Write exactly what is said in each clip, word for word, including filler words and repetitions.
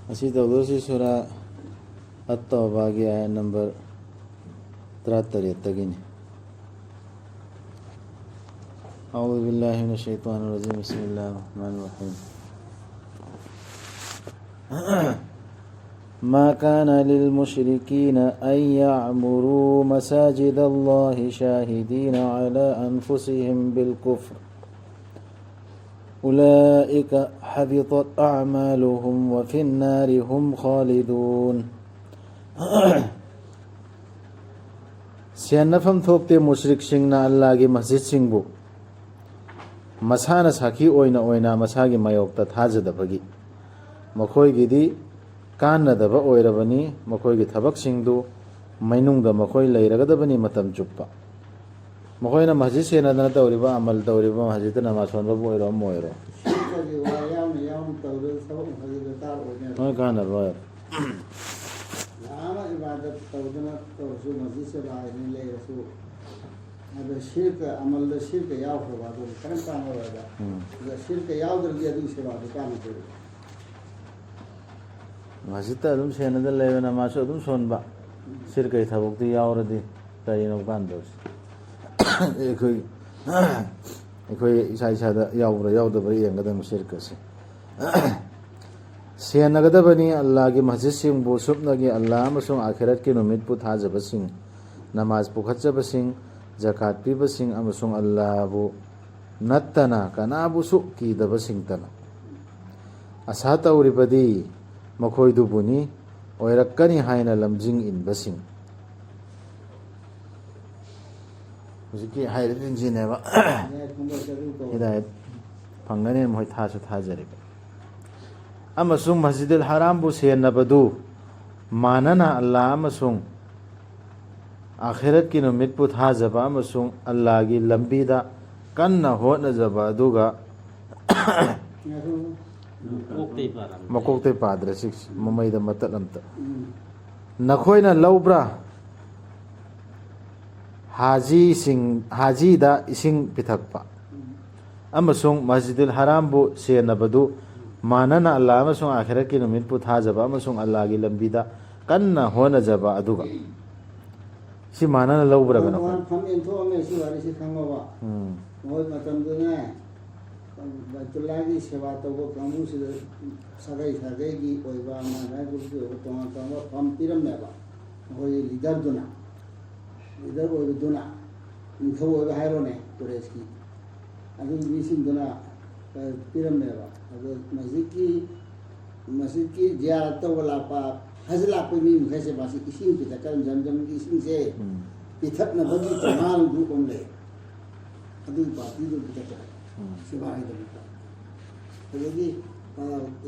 ꯑꯁꯤ ꯇꯧꯗꯣꯏꯁꯤ ꯁꯨꯔꯥ ꯑꯠ-ꯇꯧꯕꯥꯒꯤ ꯑꯥꯌꯠ ꯅꯝꯕꯔ ꯇꯔꯥꯇꯔꯦꯠꯇꯒꯤꯅꯤ꯫ أعوذ بالله من الشيطان الرجيم. بسم الله الرحمن الرحيم. ما كان للمشركين أن يعمروا مساجد الله شاهدين على أنفسهم بالكفر أولئك حبطت أعمالهم وفي النار هم خالدون. ꯁꯦꯟꯅꯐꯝ ꯊꯣꯛꯇꯦ ꯃꯨꯁ꯭ꯔꯤꯛꯁꯤꯡꯅ ꯑꯜꯂꯥꯒꯤ ꯃꯁꯖꯤꯗꯁꯤꯡꯕꯨ ꯃꯁꯥꯅ ꯁꯥꯈꯤ ꯑꯣꯏꯅ ꯑꯣꯏꯅ ꯃꯁꯥꯒꯤ ꯃꯥꯌꯣꯛꯇ ꯊꯥꯖꯗꯕꯒꯤ꯫ ꯃꯈꯣꯏꯒꯤꯗꯤ ꯀꯥꯟꯅꯗꯕ ꯑꯣꯏꯔꯕꯅꯤ, ꯃꯈꯣꯏꯒꯤ ꯊꯕꯛꯁꯤꯡꯗꯨ ꯃꯩꯅꯨꯡꯗ ꯃꯈꯣꯏ ꯂꯩꯔꯒꯗꯕꯅꯤ ꯃꯇꯝ ꯆꯨꯞꯄ꯫ ꯃꯈꯣꯏꯅ ꯃꯁꯖꯤꯗ ꯁꯦꯟꯅꯗꯅ ꯇꯧꯔꯤꯕ ꯑꯃꯜ ꯇꯧꯔꯤꯕ, ꯃꯁꯖꯤꯗꯀꯤ ꯅꯃꯥꯖ ꯁꯣꯟꯕꯕꯨ ꯑꯣꯏꯔꯣ ꯑꯃ ꯑꯣꯏꯔꯣ, ꯁꯤꯔꯀꯒꯤ ꯋꯥ ꯌꯥꯎꯅ ꯌꯥꯎꯅ ꯇꯧꯔꯒ ꯊꯕꯛ ꯃꯈꯩꯗꯤ ꯗꯔꯀꯥꯔ ꯑꯣꯏꯅꯦꯕ꯫ ꯂꯣꯏ ꯀꯥꯟꯅꯔꯣꯏ꯫ ꯌꯥꯝꯅ ꯏꯕꯥꯗꯠ ꯇꯧꯗꯅ ꯇꯧꯔꯁꯨ, ꯃꯁꯖꯤꯗ ꯁꯦꯕꯥ ꯍꯥꯏꯅ ꯂꯩꯔꯁꯨ, ꯑꯗ ꯁꯤꯔꯀ, ꯑꯃꯜꯗ ꯁꯤꯔꯀ ꯌꯥꯎꯈ꯭ꯔꯕ ꯑꯗꯨ ꯀꯔꯤꯝ ꯀꯥꯟꯅꯔꯣꯏꯕ꯫ ꯎꯝ꯫ ꯑꯗ ꯁꯤꯔꯀ ꯌꯥꯎꯗ꯭ꯔꯗꯤ ꯑꯗꯨꯒꯤ ꯁꯦꯕꯥꯗꯨ ꯀꯥꯟꯅꯗꯦꯕ꯫ ꯃꯁꯖꯤꯗꯇ ꯑꯗꯨꯝ ꯁꯦꯟꯅꯗ ꯂꯩꯕ, ꯅꯃꯥꯖꯁꯨ ꯑꯗꯨꯝ ꯁꯣꯟꯕ, ꯁꯤꯔꯀꯒꯤ ꯊꯕꯛꯇꯤ ꯌꯥꯎꯔꯗꯤ ꯀꯔꯤꯅꯣ ꯀꯥꯟꯗꯧꯔꯤꯁꯦ? ꯑꯩꯈꯣꯏ, ꯑꯩꯈꯣꯏ ꯏꯁꯥ ꯏꯁꯥꯗ ꯌꯥꯎꯕ꯭ꯔꯥ ꯌꯥꯎꯗꯕ꯭ꯔꯥ ꯌꯦꯡꯒꯗꯕꯅꯤ ꯁꯤꯔꯀꯁꯦ꯫ ꯁꯦꯟꯅꯒꯗꯕꯅꯤ ꯑꯜꯂꯥꯒꯤ ꯃꯁꯖꯤꯗꯁꯤꯡꯕꯨ ꯁꯨꯞꯅꯒꯤ ꯑꯜꯂꯥ ꯑꯃꯁꯨꯡ ꯑꯥꯈꯤꯔꯠꯀꯤ ꯅꯨꯃꯤꯠꯄꯨ ꯊꯥꯖꯕꯁꯤꯡ, ꯅꯃꯥꯖ ꯄꯨꯈꯠꯆꯕꯁꯤꯡ, ꯖꯀꯥꯠ ꯄꯤꯕꯁꯤꯡ ꯑꯃꯁꯨꯡ ꯑꯜꯂꯥꯕꯨ ꯅꯠꯇꯅ ꯀꯅꯥꯕꯨꯁꯨ ꯀꯤꯗꯕꯁꯤꯡꯇꯅ꯫ ꯑꯁꯥ ꯇꯧꯔꯤꯕꯗꯤ ꯃꯈꯣꯏꯗꯨꯕꯨꯅꯤ, ꯑꯣꯏꯔꯛꯀꯅꯤ ꯍꯥꯏꯅ ꯂꯝꯖꯤꯡ ꯏꯟꯕꯁꯤꯡ꯫ ꯍꯧꯖꯤꯛꯀꯤ ꯍꯥꯏꯔꯤꯕꯁꯤꯡꯁꯤꯅꯦꯕ ꯍꯤꯗꯥꯌꯠ ꯐꯪꯒꯅꯤ, ꯃꯈꯣꯏ ꯊꯥꯁꯨ ꯊꯥꯖꯔꯤꯕ꯫ ꯑꯃꯁꯨꯡ ꯃꯁꯖꯤꯗꯨꯜ ꯍꯔꯥꯝꯕꯨ ꯁꯦꯟꯅꯕꯗꯨ ꯃꯥꯟꯅꯅ ꯑꯜꯂꯥ ꯑꯃꯁꯨꯡ ꯑꯥꯈꯤꯔꯠꯀꯤ ꯅꯨꯃꯤꯠꯄꯨ ꯊꯥꯖꯕ ꯑꯃꯁꯨꯡ ꯑꯜꯂꯥꯒꯤ ꯂꯝꯕꯤꯗ ꯀꯟꯅ ꯍꯣꯠꯅꯖꯕ ꯑꯗꯨꯒ ꯃꯀꯣꯛꯇꯩ ꯄꯥꯔꯝꯗꯦ꯫ ꯃꯀꯣꯛꯇꯩ ꯄꯥꯗ꯭ꯔꯦ ꯁꯤꯛꯁ, ꯃꯃꯩꯗ ꯃꯇꯠ ꯑꯝꯇ꯫ ꯎꯝ꯫ ꯅꯈꯣꯏꯅ ꯂꯧꯕ꯭ꯔꯥ? ꯍꯥꯖꯤꯁꯤꯡ, ꯍꯥꯖꯤꯗ ꯏꯁꯤꯡ ꯄꯤꯊꯛꯄ ꯎꯝ꯫ ꯑꯃꯁꯨꯡ ꯃꯁꯖꯤꯗꯨꯜ ꯍꯔꯥꯝꯕꯨ ꯁꯦꯟꯅꯕꯗꯨ ꯃꯥꯅꯅ ꯑꯜꯂꯥ ꯑꯃꯁꯨꯡ ꯑꯥꯈꯤꯔꯠꯀꯤ ꯅꯨꯃꯤꯠꯄꯨ ꯊꯥꯖꯕ ꯑꯃꯁꯨꯡ ꯑꯜꯂꯥꯒꯤ ꯂꯝꯕꯤꯗ ꯀꯟꯅ ꯍꯣꯠꯅꯖꯕ ꯑꯗꯨꯒ꯫ ꯁꯤ ꯃꯥꯅꯅ ꯂꯧꯕ꯭ꯔꯕ ꯅꯈꯣꯏ? ꯐꯝ ꯌꯦꯟꯊꯣꯛꯑꯝꯃꯦ, ꯁꯤ ꯋꯥꯔꯤꯁꯤ ꯈꯪꯉꯣꯕ꯫ ꯎꯝ꯫ ꯃꯈꯣꯏ ꯃꯇꯝꯗꯨꯅꯦ, ꯕꯩꯇꯨꯜꯂꯥꯒꯤ ꯁꯦꯕꯥ ꯇꯧꯕ ꯀꯥꯡꯕꯨꯁꯤꯗ ꯁꯥꯒꯩ ꯁꯥꯒꯩꯒꯤ ꯑꯣꯏꯕ, ꯃꯥꯏ ꯃꯥꯏ ꯒ꯭ꯔꯨꯞꯀꯤ ꯑꯣꯏꯕ ꯇꯣꯉꯥꯟ ꯇꯣꯉꯥꯟꯕ ꯐꯝ ꯄꯤꯔꯝꯃꯦꯕ꯫ ꯃꯈꯣꯏꯒꯤ ꯂꯤꯗꯔꯗꯨꯅ, ꯂꯤꯗꯔ ꯑꯣꯏꯕꯗꯨꯅ, ꯅꯤꯡꯊꯧ ꯑꯣꯏꯕ ꯍꯥꯏꯔꯣꯅꯦ, ꯀꯨꯔꯦꯁꯀꯤ꯫ ꯑꯗꯨꯒꯤ ꯃꯤꯁꯤꯡꯗꯨꯅ, ꯑ, ꯄꯤꯔꯝꯃꯦꯕ꯫ ꯑꯗꯣ ꯃꯁꯖꯤꯗꯀꯤ, ꯃꯁꯖꯤꯗꯀꯤ ꯖꯤꯌꯥꯔꯠ ꯇꯧꯕ ꯂꯥꯛꯄ, ꯍꯖ ꯂꯥꯛꯄ ꯃꯤ ꯃꯈꯩꯁꯦ ꯃꯥꯁꯤ ꯏꯁꯤꯡ ꯄꯤꯊꯛꯀꯗꯕ, ꯖꯝꯖꯝꯒꯤ ꯏꯁꯤꯡꯁꯦ ꯎꯝ꯫ ꯄꯤꯊꯛꯅꯕꯒꯤ ꯇꯣꯉꯥꯟ ꯒ꯭ꯔꯨꯞ ꯑꯃ ꯂꯩ꯫ ꯑꯗꯨꯒꯤ ꯄꯥꯔꯇꯤꯗꯨ ꯄꯤꯊꯛꯀꯗꯕ꯫ ꯎꯝ꯫ ꯁꯤꯐꯥꯏꯗꯃꯛꯇ꯫ ꯑꯗꯒꯤ, ꯑ,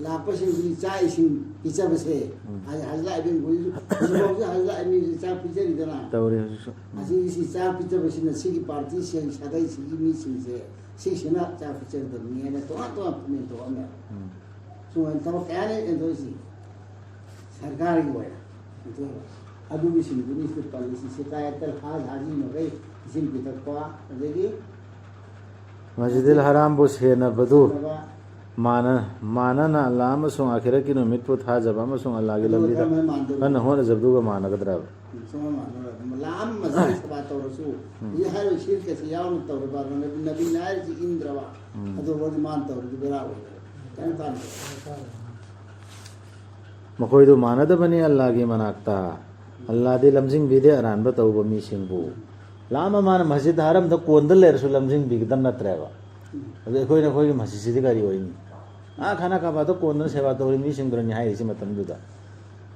ꯂꯥꯛꯄꯁꯤꯡꯗꯨꯒꯤ ꯆꯥꯛ ꯏꯁꯤꯡ ꯄꯤꯖꯕꯁꯦ, ꯎꯝ꯫ ꯍꯥꯏ-, ꯍꯥꯏ ꯂꯥꯛꯏꯕ ꯃꯈꯣꯏꯁꯨ ꯍꯧꯖꯤꯛꯐꯥꯎꯁꯨ ꯍꯥꯏ ꯂꯥꯛꯏ ꯃꯤꯁꯨ ꯆꯥꯛ ꯄꯤꯖꯔꯤꯗꯅ꯫ ꯇꯧꯔꯤ ꯍꯧꯖꯤꯛꯁꯨ꯫ ꯎꯝ꯫ ꯑꯁꯤꯒꯤ ꯁꯤ ꯆꯥꯛ ꯄꯤꯖꯕꯁꯤꯅ ꯁꯤꯒꯤ ꯄꯥꯔꯇꯤꯁꯤꯡ, ꯁꯥꯒꯩꯁꯤꯒꯤ ꯃꯤꯁꯤꯡꯁꯦ ꯁꯤꯁꯤꯅ ꯆꯥꯛ ꯄꯤꯖꯒꯗꯕꯅꯤ ꯍꯥꯏꯅ ꯇꯣꯉꯥꯟ ꯇꯣꯉꯥꯟ ꯄꯨꯛꯅꯤꯡ ꯊꯣꯛꯑꯝꯃꯦ꯫ ꯎꯝ꯫ ꯁꯨꯃꯥꯏꯅ ꯊꯕꯛ ꯀꯌꯥꯅꯤ ꯑꯦꯟꯊꯣꯛꯏꯁꯤ ꯁꯔꯀꯥꯔꯒꯤ ꯑꯣꯏꯅ ꯑꯦꯟꯊꯣꯛꯏꯕ꯫ ꯑꯗꯨꯒꯤꯁꯤꯡꯗꯨꯅꯤ ꯁꯤꯗ ꯄꯜꯂꯤꯁꯤ, ꯁꯤꯀꯥꯌꯠꯇ ꯍꯥꯖ ꯍꯥꯖꯤ ꯃꯈꯩ ꯏꯁꯤꯡ ꯄꯤꯊꯛꯄ, ꯑꯗꯒꯤ ꯃꯁꯖꯤꯗꯤꯜ ꯍꯔꯥꯝꯕꯨ ꯁꯦꯟꯅꯕꯗꯨ ꯁꯦꯟꯅꯕ꯫ ꯃꯥꯅ-, ꯃꯥꯅꯅ ꯑꯜꯂꯥ ꯑꯃꯁꯨꯡ ꯑꯥꯈꯤꯔꯠꯀꯤ ꯅꯨꯃꯤꯠꯄꯨ ꯊꯥꯖꯕ ꯑꯃꯁꯨꯡ ꯑꯜꯂꯥꯒꯤ ꯑꯗꯨꯒ ꯂꯝꯕꯤꯗ ꯀꯔꯝꯍꯥꯏꯅ ꯃꯥꯟꯗꯣꯏꯅꯣ? ꯀꯟꯅ ꯍꯣꯠꯅꯖꯕꯗꯨꯒ ꯃꯥꯟꯅꯒꯗ꯭ꯔꯕ? ꯎꯝ, ꯁꯨꯃꯥꯏꯅ ꯃꯥꯟꯅꯔꯣꯏ꯫ ꯂꯥꯛꯑꯝ ꯃꯁꯥꯒꯤ ꯁꯦꯕꯥ ꯇꯧꯔꯁꯨ, ꯎꯝ꯫ ꯍꯧꯖꯤꯛ ꯍꯥꯏꯔꯤꯕ ꯁꯤꯔꯀꯁꯤ ꯌꯥꯎꯅ ꯇꯧꯔꯕ, ꯅꯕꯤ-, ꯅꯕꯤꯅ ꯍꯥꯏꯔꯤꯁꯤ ꯏꯟꯗ꯭ꯔꯕ, ꯎꯝ꯫ ꯑꯗꯨ ꯑꯣꯏꯔꯗꯤ ꯃꯥꯅ ꯇꯧꯔꯤꯗꯨ ꯕꯦꯔꯥ ꯑꯣꯏꯔꯦ꯫ ꯀꯔꯤꯝ ꯀꯥꯟꯗꯦ꯫ ꯃꯈꯣꯏꯗꯨ ꯃꯥꯟꯅꯗꯕꯅꯤ ꯑꯜꯂꯥꯒꯤ ꯃꯅꯥꯛꯇ꯫ ꯑꯜꯂꯥꯗꯤ ꯂꯝꯖꯤꯡꯕꯤꯗꯦ ꯑꯔꯥꯟꯕ ꯇꯧꯕ ꯃꯤꯁꯤꯡꯕꯨ꯫ ꯂꯥꯛꯑꯝꯃ ꯃꯥꯅ ꯃꯁꯖꯤꯗ ꯍꯔꯝꯗ ꯀꯣꯟꯗ ꯂꯩꯔꯁꯨ ꯂꯝꯖꯤꯡꯕꯤꯒꯗꯕ ꯅꯠꯇ꯭ꯔꯦꯕ꯫ ꯑꯗꯨ ꯑꯩꯈꯣꯏꯅ ꯑꯩꯈꯣꯏꯒꯤ ꯃꯁꯖꯤꯗꯁꯤꯗꯤ ꯀꯔꯤ ꯑꯣꯏꯅꯤ? ꯑꯥ ꯈꯥꯅꯥ ꯀꯥꯕꯥꯗ ꯀꯣꯟꯗꯅ ꯁꯦꯕꯥ ꯇꯧꯔꯤ ꯃꯤꯁꯤꯡꯗꯨꯅꯅꯤ ꯍꯥꯏꯔꯤꯁꯤ ꯃꯇꯝꯗꯨꯗ꯫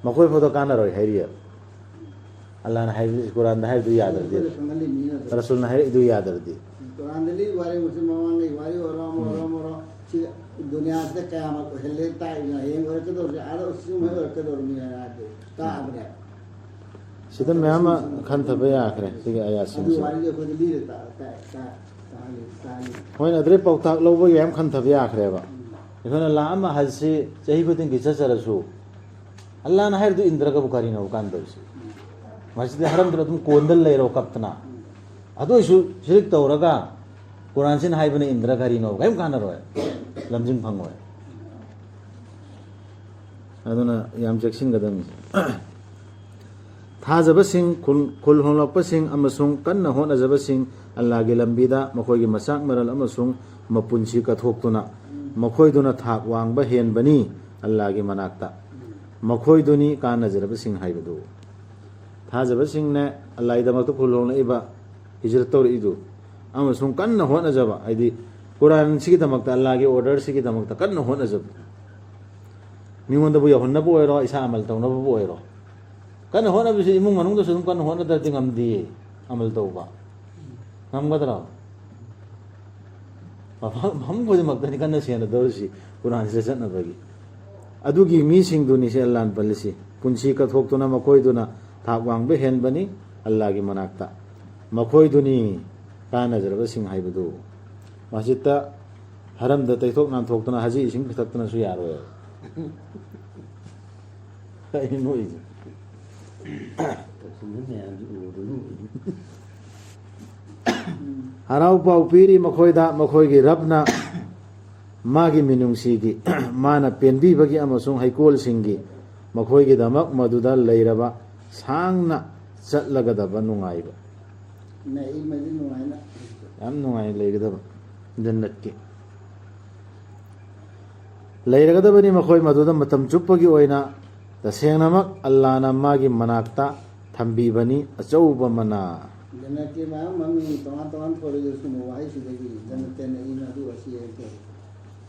ꯃꯈꯣꯏ ꯐꯥꯎꯗ ꯀꯥꯟꯅꯔꯣꯏ ꯍꯥꯏꯔꯤꯑꯕ꯫ ꯑꯜꯂꯥꯅ ꯍꯥꯏꯕ, ꯀꯨꯔꯥꯟꯗ ꯍꯥꯏꯕꯗꯨ ꯌꯥꯗ꯭ꯔꯗꯤ, ꯑꯩꯈꯣꯏꯗ ꯈꯪꯍꯜꯂꯤꯅꯤ ꯅꯠꯇ꯭ꯔꯣ? ꯔꯁꯨꯜꯅ ꯍꯥꯏꯔꯛꯏꯗꯨ ꯌꯥꯗ꯭ꯔꯗꯤ꯫ ꯀꯨꯔꯥꯟꯗ ꯂꯤꯔꯤꯕ ꯋꯥꯔꯤ ꯃꯁꯤ ꯃꯃꯥꯡꯉꯩ ꯋꯥꯔꯤ ꯑꯣꯏꯔꯣ, ꯑꯃ ꯑꯣꯏꯔꯣ, ꯎꯝ꯫ ꯑꯃ ꯑꯣꯏꯔꯣ, ꯁꯤ ꯗꯨꯅꯤꯌꯥꯁꯤꯗ ꯀꯌꯥꯃꯨꯛ ꯑꯣꯏꯍꯜꯂꯦ ꯇꯥꯛꯏꯅꯣ, ꯍꯌꯦꯡ ꯑꯣꯏꯔꯛꯀꯗꯧꯔꯤꯁꯦ ꯑꯥꯗ ꯁꯤꯒꯨꯝꯕ ꯑꯣꯏꯔꯛꯀꯗꯧꯔꯤꯅꯤ ꯍꯥꯏꯅ ꯍꯥꯏꯕꯗꯣ ꯇꯥꯛꯑꯕꯅꯦꯕ꯫ ꯁꯤꯗ ꯃꯌꯥꯝ ꯑꯃ ꯈꯟꯊꯕ ꯌꯥꯈ꯭ꯔꯦ, ꯁꯤꯒꯤ ꯑꯌꯥꯠꯁꯤꯡꯁꯦ꯫ ꯑꯗꯨ ꯋꯥꯔꯤꯗꯤ ꯑꯩꯈꯣꯏꯗ ꯂꯤꯔꯦ, ꯇꯥ-, ꯇꯥ-, ꯇꯥ-, ꯇꯥꯍꯜꯂꯤ, ꯇꯥꯍꯜꯂꯤ꯫ ꯍꯣꯏꯅꯦ, ꯑꯗꯨꯗꯩ ꯄꯥꯎꯇꯥꯛ ꯂꯧꯕꯒꯤ ꯌꯥꯝ ꯈꯟꯊꯕ ꯌꯥꯈ꯭ꯔꯦꯕ꯫ ꯎꯝ꯫ ꯑꯩꯈꯣꯏꯅ ꯂꯥꯛ ꯑꯃ ꯍꯖꯁꯤ ꯆꯍꯤ ꯈꯨꯗꯤꯡꯒꯤ ꯆꯠꯆꯔꯁꯨ, ꯑꯜꯂꯥꯅ ꯍꯥꯏꯔꯤꯗꯨ ꯏꯟꯗ꯭ꯔꯒꯕꯨ ꯀꯔꯤꯅꯣ ꯀꯥꯟꯗꯧꯔꯤꯁꯤ? ꯃꯁꯖꯤꯗ ꯍꯔꯝꯗꯨꯗ ꯑꯗꯨꯝ ꯀꯣꯟꯗ ꯂꯩꯔꯣ ꯀꯞꯇꯅ꯫ ꯑꯗꯨ ꯑꯣꯏꯁꯨ ꯁꯤꯔꯛ ꯇꯧꯔꯒ ꯀꯨꯔꯥꯟꯁꯤꯅ ꯍꯥꯏꯕꯅ ꯏꯟꯗ꯭ꯔ ꯀꯔꯤꯅꯣ? ꯀꯔꯤꯝ ꯀꯥꯟꯅꯔꯣꯏ, ꯂꯝꯖꯤꯡ ꯐꯪꯉꯣꯏ꯫ ꯑꯗꯨꯅ ꯌꯥꯝ ꯆꯦꯛꯁꯤꯟꯒꯗꯕꯅꯤ꯫ ꯊꯥꯖꯕꯁꯤꯡ, ꯈꯨꯜ, ꯈꯨꯜ ꯍꯣꯡꯂꯛꯄꯁꯤꯡ ꯑꯃꯁꯨꯡ ꯀꯟꯅ ꯍꯣꯠꯅꯖꯕꯁꯤꯡ ꯑꯜꯂꯥꯒꯤ ꯂꯝꯕꯤꯗ ꯃꯈꯣꯏꯒꯤ ꯃꯆꯥꯛ ꯃꯔꯜ ꯑꯃꯁꯨꯡ ꯃꯄꯨꯟꯁꯤ ꯀꯠꯊꯣꯛꯇꯨꯅ ꯃꯈꯣꯏꯗꯨꯅ ꯊꯥꯛ ꯋꯥꯡꯕ ꯍꯦꯟꯕꯅꯤ ꯑꯜꯂꯥꯒꯤ ꯃꯅꯥꯛꯇ꯫ ꯃꯈꯣꯏꯗꯨꯅꯤ ꯀꯥꯟꯅꯖꯔꯕꯁꯤꯡ ꯍꯥꯏꯕꯗꯨ꯫ ꯊꯥꯖꯕꯁꯤꯡꯅ ꯑꯜꯂꯥꯒꯤꯗꯃꯛꯇ ꯈꯨꯜ ꯍꯣꯡꯂꯛꯏꯕ, ꯍꯤꯖꯔꯠ ꯇꯧꯔꯛꯏꯗꯨ, ꯑꯃꯁꯨꯡ ꯀꯟꯅ ꯍꯣꯠꯅꯖꯕ, ꯍꯥꯏꯗꯤ ꯀꯨꯔꯥꯟꯁꯤꯒꯤꯗꯃꯛꯇ, ꯑꯜꯂꯥꯒꯤ ꯑꯣꯔꯗꯔꯁꯤꯒꯤꯗꯃꯛꯇ ꯀꯟꯅ ꯍꯣꯠꯅꯖꯕ, ꯃꯤꯉꯣꯟꯗꯕꯨ ꯌꯧꯍꯟꯅꯕ ꯑꯣꯏꯔꯣ, ꯏꯁꯥ ꯑꯃꯜ ꯇꯧꯅꯕꯕꯨ ꯑꯣꯏꯔꯣ, ꯀꯟꯅ ꯍꯣꯠꯅꯕꯁꯤ ꯏꯃꯨꯡ ꯃꯅꯨꯡꯗꯁꯨ ꯑꯗꯨꯝ ꯀꯟꯅ ꯍꯣꯠꯅꯗ꯭ꯔꯗꯤ ꯉꯝꯗꯦ꯫ ꯑꯃꯜ ꯇꯧꯕ ꯉꯝꯒꯗ꯭ꯔꯣ? ꯃꯐꯝ, ꯃꯐꯝ ꯈꯨꯗꯤꯡꯃꯛꯇꯅꯤ ꯀꯟꯅ ꯁꯦꯟꯅꯗꯧꯔꯤꯁꯤ ꯀꯨꯔꯥꯟꯁꯤꯗ ꯆꯠꯅꯕꯒꯤ꯫ ꯑꯗꯨꯒꯤ ꯃꯤꯁꯤꯡꯗꯨꯅꯤ ꯁꯤ ꯑꯜꯂꯥꯅ ꯄꯜꯂꯤꯁꯤ꯫ ꯄꯨꯟꯁꯤ ꯀꯠꯊꯣꯛꯇꯨꯅ ꯃꯈꯣꯏꯗꯨꯅ ꯊꯥꯛ ꯋꯥꯡꯕ ꯍꯦꯟꯕꯅꯤ ꯑꯜꯂꯥꯒꯤ ꯃꯅꯥꯛꯇ꯫ ꯃꯈꯣꯏꯗꯨꯅꯤ ꯀꯥꯟꯅꯖꯔꯕꯁꯤꯡ ꯍꯥꯏꯕꯗꯨ꯫ ꯃꯁꯖꯤꯠꯇ ꯍꯔꯝꯗ ꯇꯩꯊꯣꯛ ꯅꯥꯟꯊꯣꯛꯇꯅ ꯍꯖꯤ ꯏꯁꯤꯡ ꯄꯤꯊꯛꯇꯅꯁꯨ ꯌꯥꯔꯣꯏ꯫ ꯑꯩ ꯅꯣꯛꯏꯁꯦ꯫ ꯇꯧꯁꯤꯟꯕ ꯃꯌꯥꯝꯁꯤ ꯎꯕꯗ ꯅꯣꯛꯏ꯫ ꯍꯔꯥꯎ ꯄꯥꯎ ꯄꯤꯔꯤ ꯃꯈꯣꯏꯗ ꯃꯈꯣꯏꯒꯤ ꯔꯕꯅ ꯃꯥꯒꯤ ꯃꯤꯅꯨꯡꯁꯤꯒꯤ, ꯃꯥꯅ ꯄꯦꯟꯕꯤꯕꯒꯤ ꯑꯃꯁꯨꯡ ꯍꯩꯀꯣꯜꯁꯤꯡꯒꯤ, ꯃꯈꯣꯏꯒꯤꯗꯃꯛ ꯃꯗꯨꯗ ꯂꯩꯔꯕ ꯁꯥꯡꯅ ꯆꯠꯂꯒꯗꯕ ꯅꯨꯡꯉꯥꯏꯕ꯫ ꯅꯛꯏꯃꯗꯤ ꯅꯨꯡꯉꯥꯏꯅ꯫ ꯌꯥꯝ ꯅꯨꯡꯉꯥꯏꯅ ꯂꯩꯒꯗꯕ ꯖꯟꯅꯠꯀꯤ꯫ ꯂꯩꯔꯒꯗꯕꯅꯤ ꯃꯈꯣꯏ ꯃꯗꯨꯗ ꯃꯇꯝ ꯆꯨꯞꯄꯒꯤ ꯑꯣꯏꯅ꯫ ꯇꯁꯦꯡꯅꯃꯛ ꯑꯜꯂꯥꯅ ꯃꯥꯒꯤ ꯃꯅꯥꯛꯇ ꯊꯝꯕꯤꯕꯅꯤ ꯑꯆꯧꯕ ꯃꯅꯥ꯫ ꯖꯟꯅꯠꯀꯤ ꯃꯌꯥꯝ ꯃꯃꯤꯡ ꯇꯣꯉꯥꯟ ꯇꯣꯉꯥꯟ ꯊꯣꯜꯂꯤꯗꯨ ꯁꯨꯝꯕ ꯋꯥꯍꯩꯁꯤꯗꯒꯤ ꯖꯟꯅꯠꯇ ꯅꯛꯏꯅ ꯑꯗꯨ ꯑꯁꯤ ꯍꯥꯏꯅ ꯊꯣꯜꯂꯤ꯫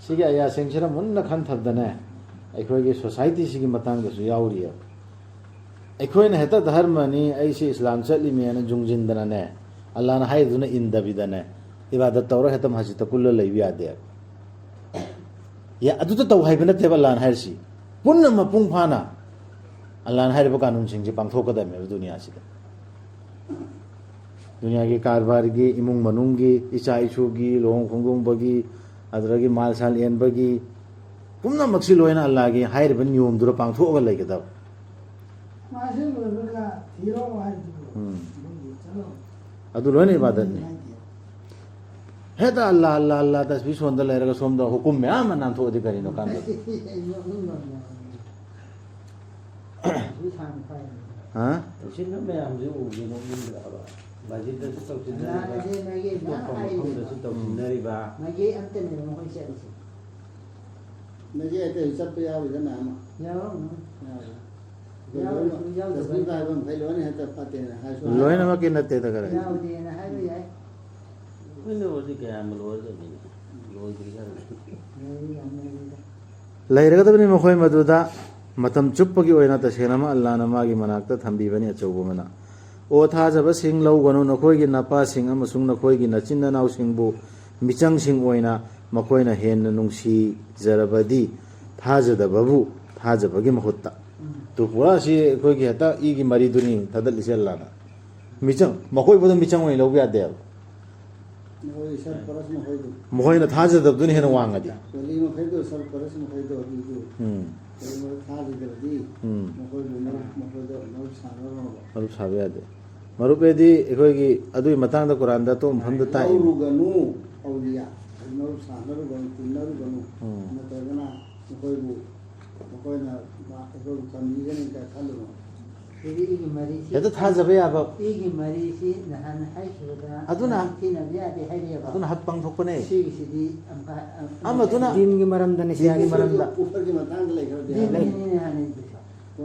ꯁꯤꯒꯤ ꯑꯌꯥꯁꯤꯡꯁꯤꯅ ꯃꯨꯟꯅ ꯈꯟꯊꯕꯗꯅꯦ, ꯑꯩꯈꯣꯏꯒꯤ ꯁꯣꯁꯥꯏꯇꯤꯁꯤꯒꯤ ꯃꯇꯥꯡꯗꯁꯨ ꯌꯥꯎꯔꯤꯑꯕ꯫ ꯑꯩꯈꯣꯏꯅ ꯍꯦꯛꯇ ꯙꯔꯃꯅꯤ, ꯑꯩꯁꯤ ꯏꯁꯂꯥꯝ ꯆꯠꯂꯤꯃꯦꯅ ꯖꯨꯡꯖꯤꯟꯗꯅꯅꯦ, ꯑꯜꯂꯥꯅ ꯍꯥꯏꯗꯨꯅ ꯏꯟꯗꯕꯤꯗꯅꯦ, ꯏꯕꯥꯗꯠ ꯇꯧꯔ ꯍꯦꯛꯇ ꯃꯁꯖꯤꯠꯇ ꯀꯨꯜꯂ ꯂꯩꯕ ꯌꯥꯗꯦꯕ꯫ ꯌꯥ, ꯑꯗꯨꯗ ꯇꯧ ꯍꯥꯏꯕ ꯅꯠꯇꯦꯕ ꯑꯜꯂꯥꯅ ꯍꯥꯏꯔꯤꯁꯤ꯫ ꯄꯨꯟꯅ ꯃꯄꯨꯡ ꯐꯥꯅ ꯑꯜꯂꯥꯅ ꯍꯥꯏꯔꯤꯕ ꯀꯥꯅꯨꯟꯁꯤꯡꯁꯦ ꯄꯥꯡꯊꯣꯛꯀꯗꯕꯅꯦꯕ ꯗꯨꯅꯤꯌꯥꯁꯤꯗ꯫ ꯗꯨꯅꯤꯌꯥꯒꯤ ꯀꯔꯕꯥꯔꯒꯤ, ꯏꯃꯨꯡ ꯃꯅꯨꯡꯒꯤ, ꯏꯆꯥ ꯏꯁꯨꯒꯤ, ꯂꯨꯍꯣꯡ ꯈꯣꯡꯗꯣꯡꯕꯒꯤ, ꯑꯗꯨꯗꯒꯤ ꯃꯥꯜ ꯁꯥꯜ ꯌꯦꯟꯕꯒꯤ, ꯄꯨꯝꯅꯃꯛꯁꯤ ꯂꯣꯏꯅ ꯑꯜꯂꯥꯒꯤ ꯍꯥꯏꯔꯤꯕ ꯅꯤꯌꯣꯝꯗꯨꯗ ꯄꯥꯡꯊꯣꯛꯑꯒ ꯂꯩꯒꯗꯕ꯫ ꯃꯥꯁꯦ ꯂꯣꯏꯕꯒ ꯊꯤꯔꯣ ꯍꯥꯏꯗꯨꯕꯨ꯫ ꯎꯝ꯫ ꯑꯗꯨ ꯂꯣꯏꯅ ꯏꯕꯥꯗꯠꯅꯤ꯫ ꯍꯥꯏꯗꯦ꯫ ꯍꯦꯛꯇ ꯑꯜꯂꯥ, ꯑꯜꯂꯥ, ꯑꯜꯂꯥ ꯇꯁꯕꯤ ꯁꯣꯟꯗ ꯂꯩꯔꯒ ꯁꯣꯝꯗ ꯍꯨꯀꯨꯝ ꯃꯌꯥꯝ ꯑꯃ ꯅꯥꯟꯊꯣꯛꯑꯗꯤ ꯀꯔꯤꯅꯣ ꯀꯥꯟꯗ? ꯑꯩ ꯅꯣꯛꯅꯤꯡꯕ ꯑꯃ ꯌꯥꯎꯔꯦ꯫ ꯍꯥ? ꯇꯧꯁꯤꯟꯕ ꯃꯌꯥꯝꯁꯦ ꯎꯕꯗ ꯅꯣꯛꯅꯤꯡꯗ꯭ꯔꯕ? ꯃꯁꯖꯤꯗꯇꯁꯨ ꯇꯧꯁꯤꯟꯅꯔꯤꯕ, ꯑꯇꯣꯞꯄ ꯃꯐꯝꯗꯁꯨ ꯇꯧꯁꯤꯟꯅꯔꯤꯕ꯫ ꯃꯥꯏꯀꯩ ꯑꯝꯇꯅꯦꯕ ꯃꯈꯣꯏ ꯆꯠꯂꯤꯁꯦ꯫ ꯃꯥꯏꯀꯩ ꯑꯇꯩ ꯆꯠꯄ ꯌꯥꯎꯔꯤꯗ ꯃꯌꯥꯝ ꯑꯃ꯫ ꯌꯥꯎꯔꯝꯒꯅꯤ꯫ ꯌꯥꯎꯔꯤ꯫ ꯑꯩꯈꯣꯏ ꯌꯥꯎꯔꯁꯨ ꯂꯣꯏꯅꯃꯛ ꯌꯥꯎꯗꯕ ꯇꯁꯕꯤꯍ ꯄꯥꯏꯕ ꯃꯈꯩ ꯂꯣꯏꯅ ꯍꯦꯛꯇ ꯐꯠꯇꯦꯅ ꯍꯥꯏꯁꯨ ꯍꯥꯏ꯫ ꯂꯣꯏꯅꯃꯛꯀꯤ ꯅꯠꯇꯦꯗ ꯈꯔ꯫ ꯌꯥꯎꯗꯦꯅ ꯍꯥꯏꯕ ꯌꯥꯏ꯫ ꯑꯩꯈꯣꯏꯅꯕꯨꯗꯤ ꯀꯌꯥꯝ ꯂꯣꯏꯔꯗꯕꯅꯤ? ꯂꯣꯏꯗ꯭ꯔꯤ ꯍꯥꯏꯕꯅꯤ꯫ ꯂꯩꯔꯤ ꯌꯥꯝ ꯂꯩꯔꯤꯗ꯫ ꯂꯩꯔꯒꯗꯕꯅꯤ ꯃꯈꯣꯏ ꯃꯗꯨꯗ꯫ ꯃꯇꯝ ꯆꯨꯞꯄꯒꯤ ꯑꯣꯏꯅ ꯇꯁꯦꯡꯅꯃꯛ ꯑꯜꯂꯥꯅ ꯃꯥꯒꯤ ꯃꯅꯥꯛꯇ ꯊꯝꯕꯤꯕꯅꯤ ꯑꯆꯧꯕ ꯑꯃꯅ꯫ ꯑꯣ ꯊꯥꯖꯕꯁꯤꯡ, ꯂꯧꯒꯅꯨ ꯅꯈꯣꯏꯒꯤ ꯅꯄꯥꯁꯤꯡ ꯑꯃꯁꯨꯡ ꯅꯈꯣꯏꯒꯤ ꯅꯆꯤꯟ ꯅꯅꯥꯎꯁꯤꯡꯕꯨ ꯃꯤꯆꯪꯁꯤꯡ ꯑꯣꯏꯅ, ꯃꯈꯣꯏꯅ ꯍꯦꯟꯅ ꯅꯨꯡꯁꯤꯖꯔꯕꯗꯤ ꯊꯥꯖꯗꯕꯕꯨ ꯊꯥꯖꯕꯒꯤ ꯃꯍꯨꯠꯇ꯫ ꯎꯝ꯫ ꯇꯨ ꯄꯨꯔꯥ ꯁꯤ ꯑꯩꯈꯣꯏꯒꯤ ꯍꯦꯛꯇ ꯏꯒꯤ ꯃꯔꯤꯗꯨꯅꯤ ꯊꯥꯗꯠꯂꯤꯁꯦ ꯑꯜꯂꯥꯅ꯫ ꯃꯤꯆꯪ, ꯃꯈꯣꯏꯕꯨꯗ ꯃꯤꯆꯪ ꯑꯣꯏꯅ ꯂꯧꯕ ꯌꯥꯗꯦꯕ꯫ ꯃꯈꯣꯏ ꯁꯔꯄ꯭ꯔꯁ ꯃꯈꯣꯏꯗꯨ꯫ ꯃꯈꯣꯏꯅ ꯊꯥꯖꯗꯕꯗꯨꯅ ꯍꯦꯟꯅ ꯋꯥꯡꯉꯗꯤ꯫ ꯋꯥꯂꯤ ꯃꯈꯩꯗꯣ, ꯁꯔꯄ꯭ꯔꯁ ꯃꯈꯩꯗꯣ ꯑꯗꯨꯁꯨ ꯎꯝ꯫ ꯀꯔꯤꯒꯨꯝꯕ ꯊꯥꯖꯗ꯭ꯔꯗꯤ ꯎꯝ꯫ ꯃꯈꯣꯏꯕꯨ ꯃꯔꯨꯞ, ꯃꯈꯣꯏꯗ ꯃꯔꯨꯞ ꯁꯥꯟꯅꯔꯨꯅꯣꯕ꯫ ꯃꯔꯨꯞ ꯁꯥꯕ ꯌꯥꯗꯦ꯫ ꯃꯔꯨꯞ ꯍꯥꯏꯗꯤ ꯑꯩꯈꯣꯏꯒꯤ ꯑꯗꯨꯒꯤ ꯃꯇꯥꯡꯗ ꯀꯨꯔꯥꯟꯗ ꯑꯇꯣꯞꯄ ꯃꯐꯝꯗ ꯇꯥꯛꯏ꯫ ꯂꯧꯔꯨꯒꯅꯨ, ꯑꯧꯂꯤꯌꯥ꯫ ꯃꯔꯨꯞ ꯁꯥꯟꯅꯔꯨꯒꯅꯨ, ꯇꯤꯟꯅꯔꯨꯒꯅꯨ꯫ ꯎꯝ꯫ ꯅꯠꯇ꯭ꯔꯒꯅ ꯃꯈꯣꯏꯕꯨ, ꯃꯈꯣꯏꯅ ꯑꯩꯈꯣꯏꯕꯨ ꯀꯟꯕꯤꯒꯅꯤ ꯀꯥꯏ ꯈꯜꯂꯨꯅꯨ꯫ ꯁꯤꯗꯤ ꯏꯒꯤ ꯃꯔꯤꯁꯤ ꯍꯦꯛꯇ ꯊꯥꯖꯕ ꯌꯥꯕ꯫ ꯏꯒꯤ ꯃꯔꯤꯁꯤ ꯅꯍꯥꯟ ꯍꯥꯏꯈꯤꯕꯗ ꯑꯗꯨꯅ ꯊꯤꯅꯕ ꯌꯥꯗꯦ ꯍꯥꯏꯔꯤꯑꯕ꯫ ꯑꯗꯨꯅ ꯍꯛ ꯄꯥꯡꯊꯣꯛꯄꯅꯦ꯫ ꯁꯤꯒꯤꯁꯤꯗꯤ ꯑꯃ-, ꯑꯃ-, ꯑꯃꯗꯨꯅ ꯗꯤꯟꯒꯤ ꯃꯔꯝꯗꯅꯤ ꯁꯤ ꯗꯤꯟꯒꯤ ꯍꯥꯏꯔꯤꯁꯦ꯫ ꯃꯔꯝꯗ꯫ ꯀꯨꯐꯔꯒꯤ ꯃꯇꯥꯡꯗ ꯂꯩꯈ꯭ꯔꯗꯤ ꯍꯥꯏꯕꯅꯤ꯫ ꯗꯤꯟꯒꯤꯅꯤꯅꯦ ꯍꯥꯟꯅꯩꯗꯨꯁꯨ꯫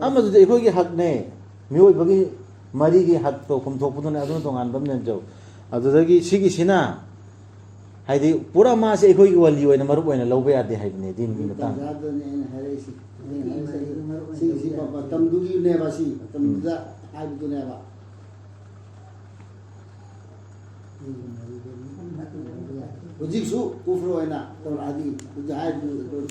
ꯑꯃꯗꯨꯗꯤ ꯑꯩꯈꯣꯏꯒꯤ ꯍꯛꯅꯦ꯫ ꯃꯤꯑꯣꯏꯕꯒꯤ ꯃꯔꯤꯒꯤ ꯍꯛ ꯇꯧꯐꯝ ꯊꯣꯛꯄꯗꯨꯅꯦ, ꯑꯗꯨꯅ ꯇꯣꯉꯥꯟꯕ ꯑꯃꯅꯦ꯫ ꯑꯗꯨꯗꯒꯤ ꯁꯤꯒꯤꯁꯤꯅ ꯍꯥꯏꯗꯤ ꯄꯨꯔꯥ ꯃꯥꯁꯦ ꯑꯩꯈꯣꯏꯒꯤ ꯋꯥꯂꯤ ꯑꯣꯏꯅ ꯃꯔꯨꯞ ꯑꯣꯏꯅ ꯂꯧꯕ ꯌꯥꯗꯦ ꯍꯥꯏꯕꯅꯦ ꯗꯤꯟꯒꯤ ꯃꯇꯥꯡꯗ꯫ ꯇꯟꯖꯥꯗꯨꯅꯦ ꯑꯩꯅ ꯍꯥꯏꯔꯛꯏꯁꯤ꯫ ꯑꯩꯅ ꯍꯥꯏꯔꯤꯁꯤ ꯁꯤꯒꯤꯁꯤ ꯃꯇꯝꯗꯨꯒꯤꯅꯦꯕ, ꯁꯤ ꯃꯇꯝꯗꯨꯗ ꯎꯝ꯫ ꯍꯥꯏꯕꯗꯨꯅꯦꯕ꯫ ꯍꯧꯖꯤꯛꯁꯨ ꯀꯨꯐꯔ ꯑꯣꯏꯅ ꯇꯧꯔꯛꯑꯗꯤ ꯍꯧꯖꯤꯛ ꯍꯥꯏꯕꯗꯨ ꯑꯩꯈꯣꯏ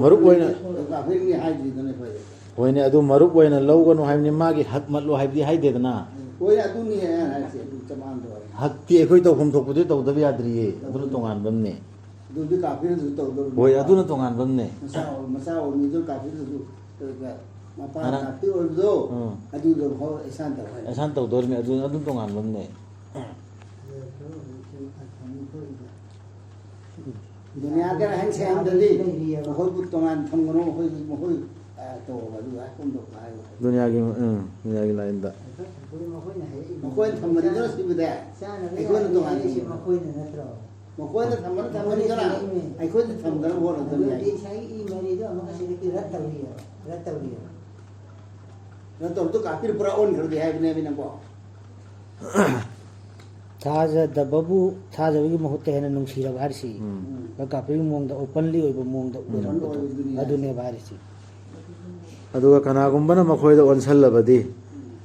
ꯃꯔꯨꯞ ꯑꯣꯏꯅ ꯀꯥꯐꯤꯔꯅꯤ ꯍꯥꯏꯗ꯭ꯔꯤꯗꯅ ꯑꯩꯈꯣꯏ꯫ ꯍꯣꯏꯅꯦ, ꯑꯗꯨ ꯃꯔꯨꯞ ꯑꯣꯏꯅ ꯂꯧꯒꯅꯨ ꯍꯥꯏꯕꯅꯤ, ꯃꯥꯒꯤ ꯍꯛ ꯃꯠꯂꯣ ꯍꯥꯏꯕꯗꯤ ꯍꯥꯏꯗꯦꯗꯅ꯫ ꯍꯣꯏ, ꯑꯗꯨꯅꯤ ꯑꯩꯅ ꯍꯥꯏꯁꯦ, ꯑꯗꯨ ꯆꯞ ꯃꯥꯟꯅꯗ꯭ꯔꯣ? ꯍꯛꯇꯤ ꯑꯩꯈꯣꯏ ꯇꯧꯐꯝ ꯊꯣꯛꯄꯗꯤ ꯇꯧꯗꯕ ꯌꯥꯗ꯭ꯔꯤꯌꯦ, ꯑꯗꯨꯅ ꯇꯣꯉꯥꯟꯕ ꯑꯃꯅꯦ꯫ ꯑꯗꯨꯗꯤ ꯀꯥꯐꯤꯔꯗꯨꯁꯨ ꯇꯧꯗꯧꯔꯕꯅꯤ꯫ ꯍꯣꯏ, ꯑꯗꯨꯅ ꯇꯣꯉꯥꯟꯕ ꯑꯃꯅꯦ꯫ ꯃꯆꯥ ꯑꯣꯏ-, ꯃꯆꯥ ꯑꯣꯏꯔꯤꯉꯩꯗ ꯀꯥꯐꯤꯔꯗꯨꯁꯨ, ꯃꯄꯥ ꯑꯅ-, ꯀꯥꯐꯤꯔ ꯑꯣꯏꯕꯗꯣ, ꯎꯝ꯫ ꯑꯗꯨꯗꯣ ꯐꯥꯎ ꯏꯍꯁꯥꯟ ꯇꯧ ꯍꯥꯏ꯫ ꯏꯍꯁꯥꯟ ꯇꯧꯗꯧꯔꯤꯕꯅꯤ, ꯑꯗꯨ, ꯑꯗꯨ ꯇꯣꯉꯥꯟꯕ ꯑꯃꯅꯦ꯫ ꯗꯨꯅꯤꯌꯥꯒꯤ ꯑꯍꯟ ꯁꯌꯥꯝꯗꯗꯤ ꯃꯈꯣꯏꯕꯨ ꯇꯣꯉꯥꯟ ꯊꯝꯒꯅꯨ, ꯃꯈꯣꯏ, ꯃꯈꯣꯏ ꯑ, ꯇꯧꯔꯕ ꯑꯗꯨꯒ ꯍꯨꯝꯗꯣꯛꯄ ꯍꯥꯏꯕ꯫ ꯗꯨꯅꯤꯌꯥꯒꯤ ꯎꯝ ꯗꯨꯅꯤꯌꯥꯒꯤ ꯂꯥꯏꯟꯗ꯫ ꯃꯈꯣꯏꯅ ꯊꯝꯕꯅꯤꯗꯅ ꯁꯤꯕꯨꯗꯤ꯫ ꯑꯩꯈꯣꯏꯅ ꯇꯣꯉꯥꯟꯅ ꯏꯕ꯫ ꯃꯈꯣꯏꯅ ꯊꯝꯕꯅ ꯊꯝꯕꯅꯤꯗꯅ ꯑꯩꯈꯣꯏꯗꯤ ꯊꯝꯗꯅꯕ ꯍꯣꯠꯅꯗꯕ ꯌꯥꯏ꯫ ꯔꯠ ꯇꯧꯔꯤꯕ꯫ ꯔꯠ ꯇꯧꯔꯤꯕ꯫ ꯔꯠ ꯇꯧꯔꯗꯨ ꯀꯥꯄꯤꯔ ꯄꯨꯔꯥ ꯑꯣꯟꯈ꯭ꯔꯗꯤ ꯍꯥꯏꯕꯅꯦꯕ ꯅꯪꯕꯣ꯫ ꯊꯥꯖꯗꯕꯕꯨ ꯊꯥꯖꯕꯒꯤ ꯃꯍꯨꯠꯇ ꯍꯦꯟꯅ ꯅꯨꯡꯁꯤꯔꯕ ꯍꯥꯏꯔꯤꯁꯤ꯫ ꯎꯝ꯫ ꯀꯥꯄꯤꯒꯤ ꯃꯑꯣꯡꯗ ꯑꯣꯄꯟꯂꯤ ꯑꯣꯏꯕ ꯃꯑꯣꯡꯗ ꯑꯣꯏꯔꯝꯕꯗꯣ꯫ ꯑꯗꯨꯅꯦꯕ ꯍꯥꯏꯔꯤꯁꯤ꯫ ꯑꯗꯨꯒ ꯀꯅꯥꯒꯨꯝꯕꯅ ꯃꯈꯣꯏꯗ ꯑꯣꯟꯁꯜꯂꯕꯗꯤ,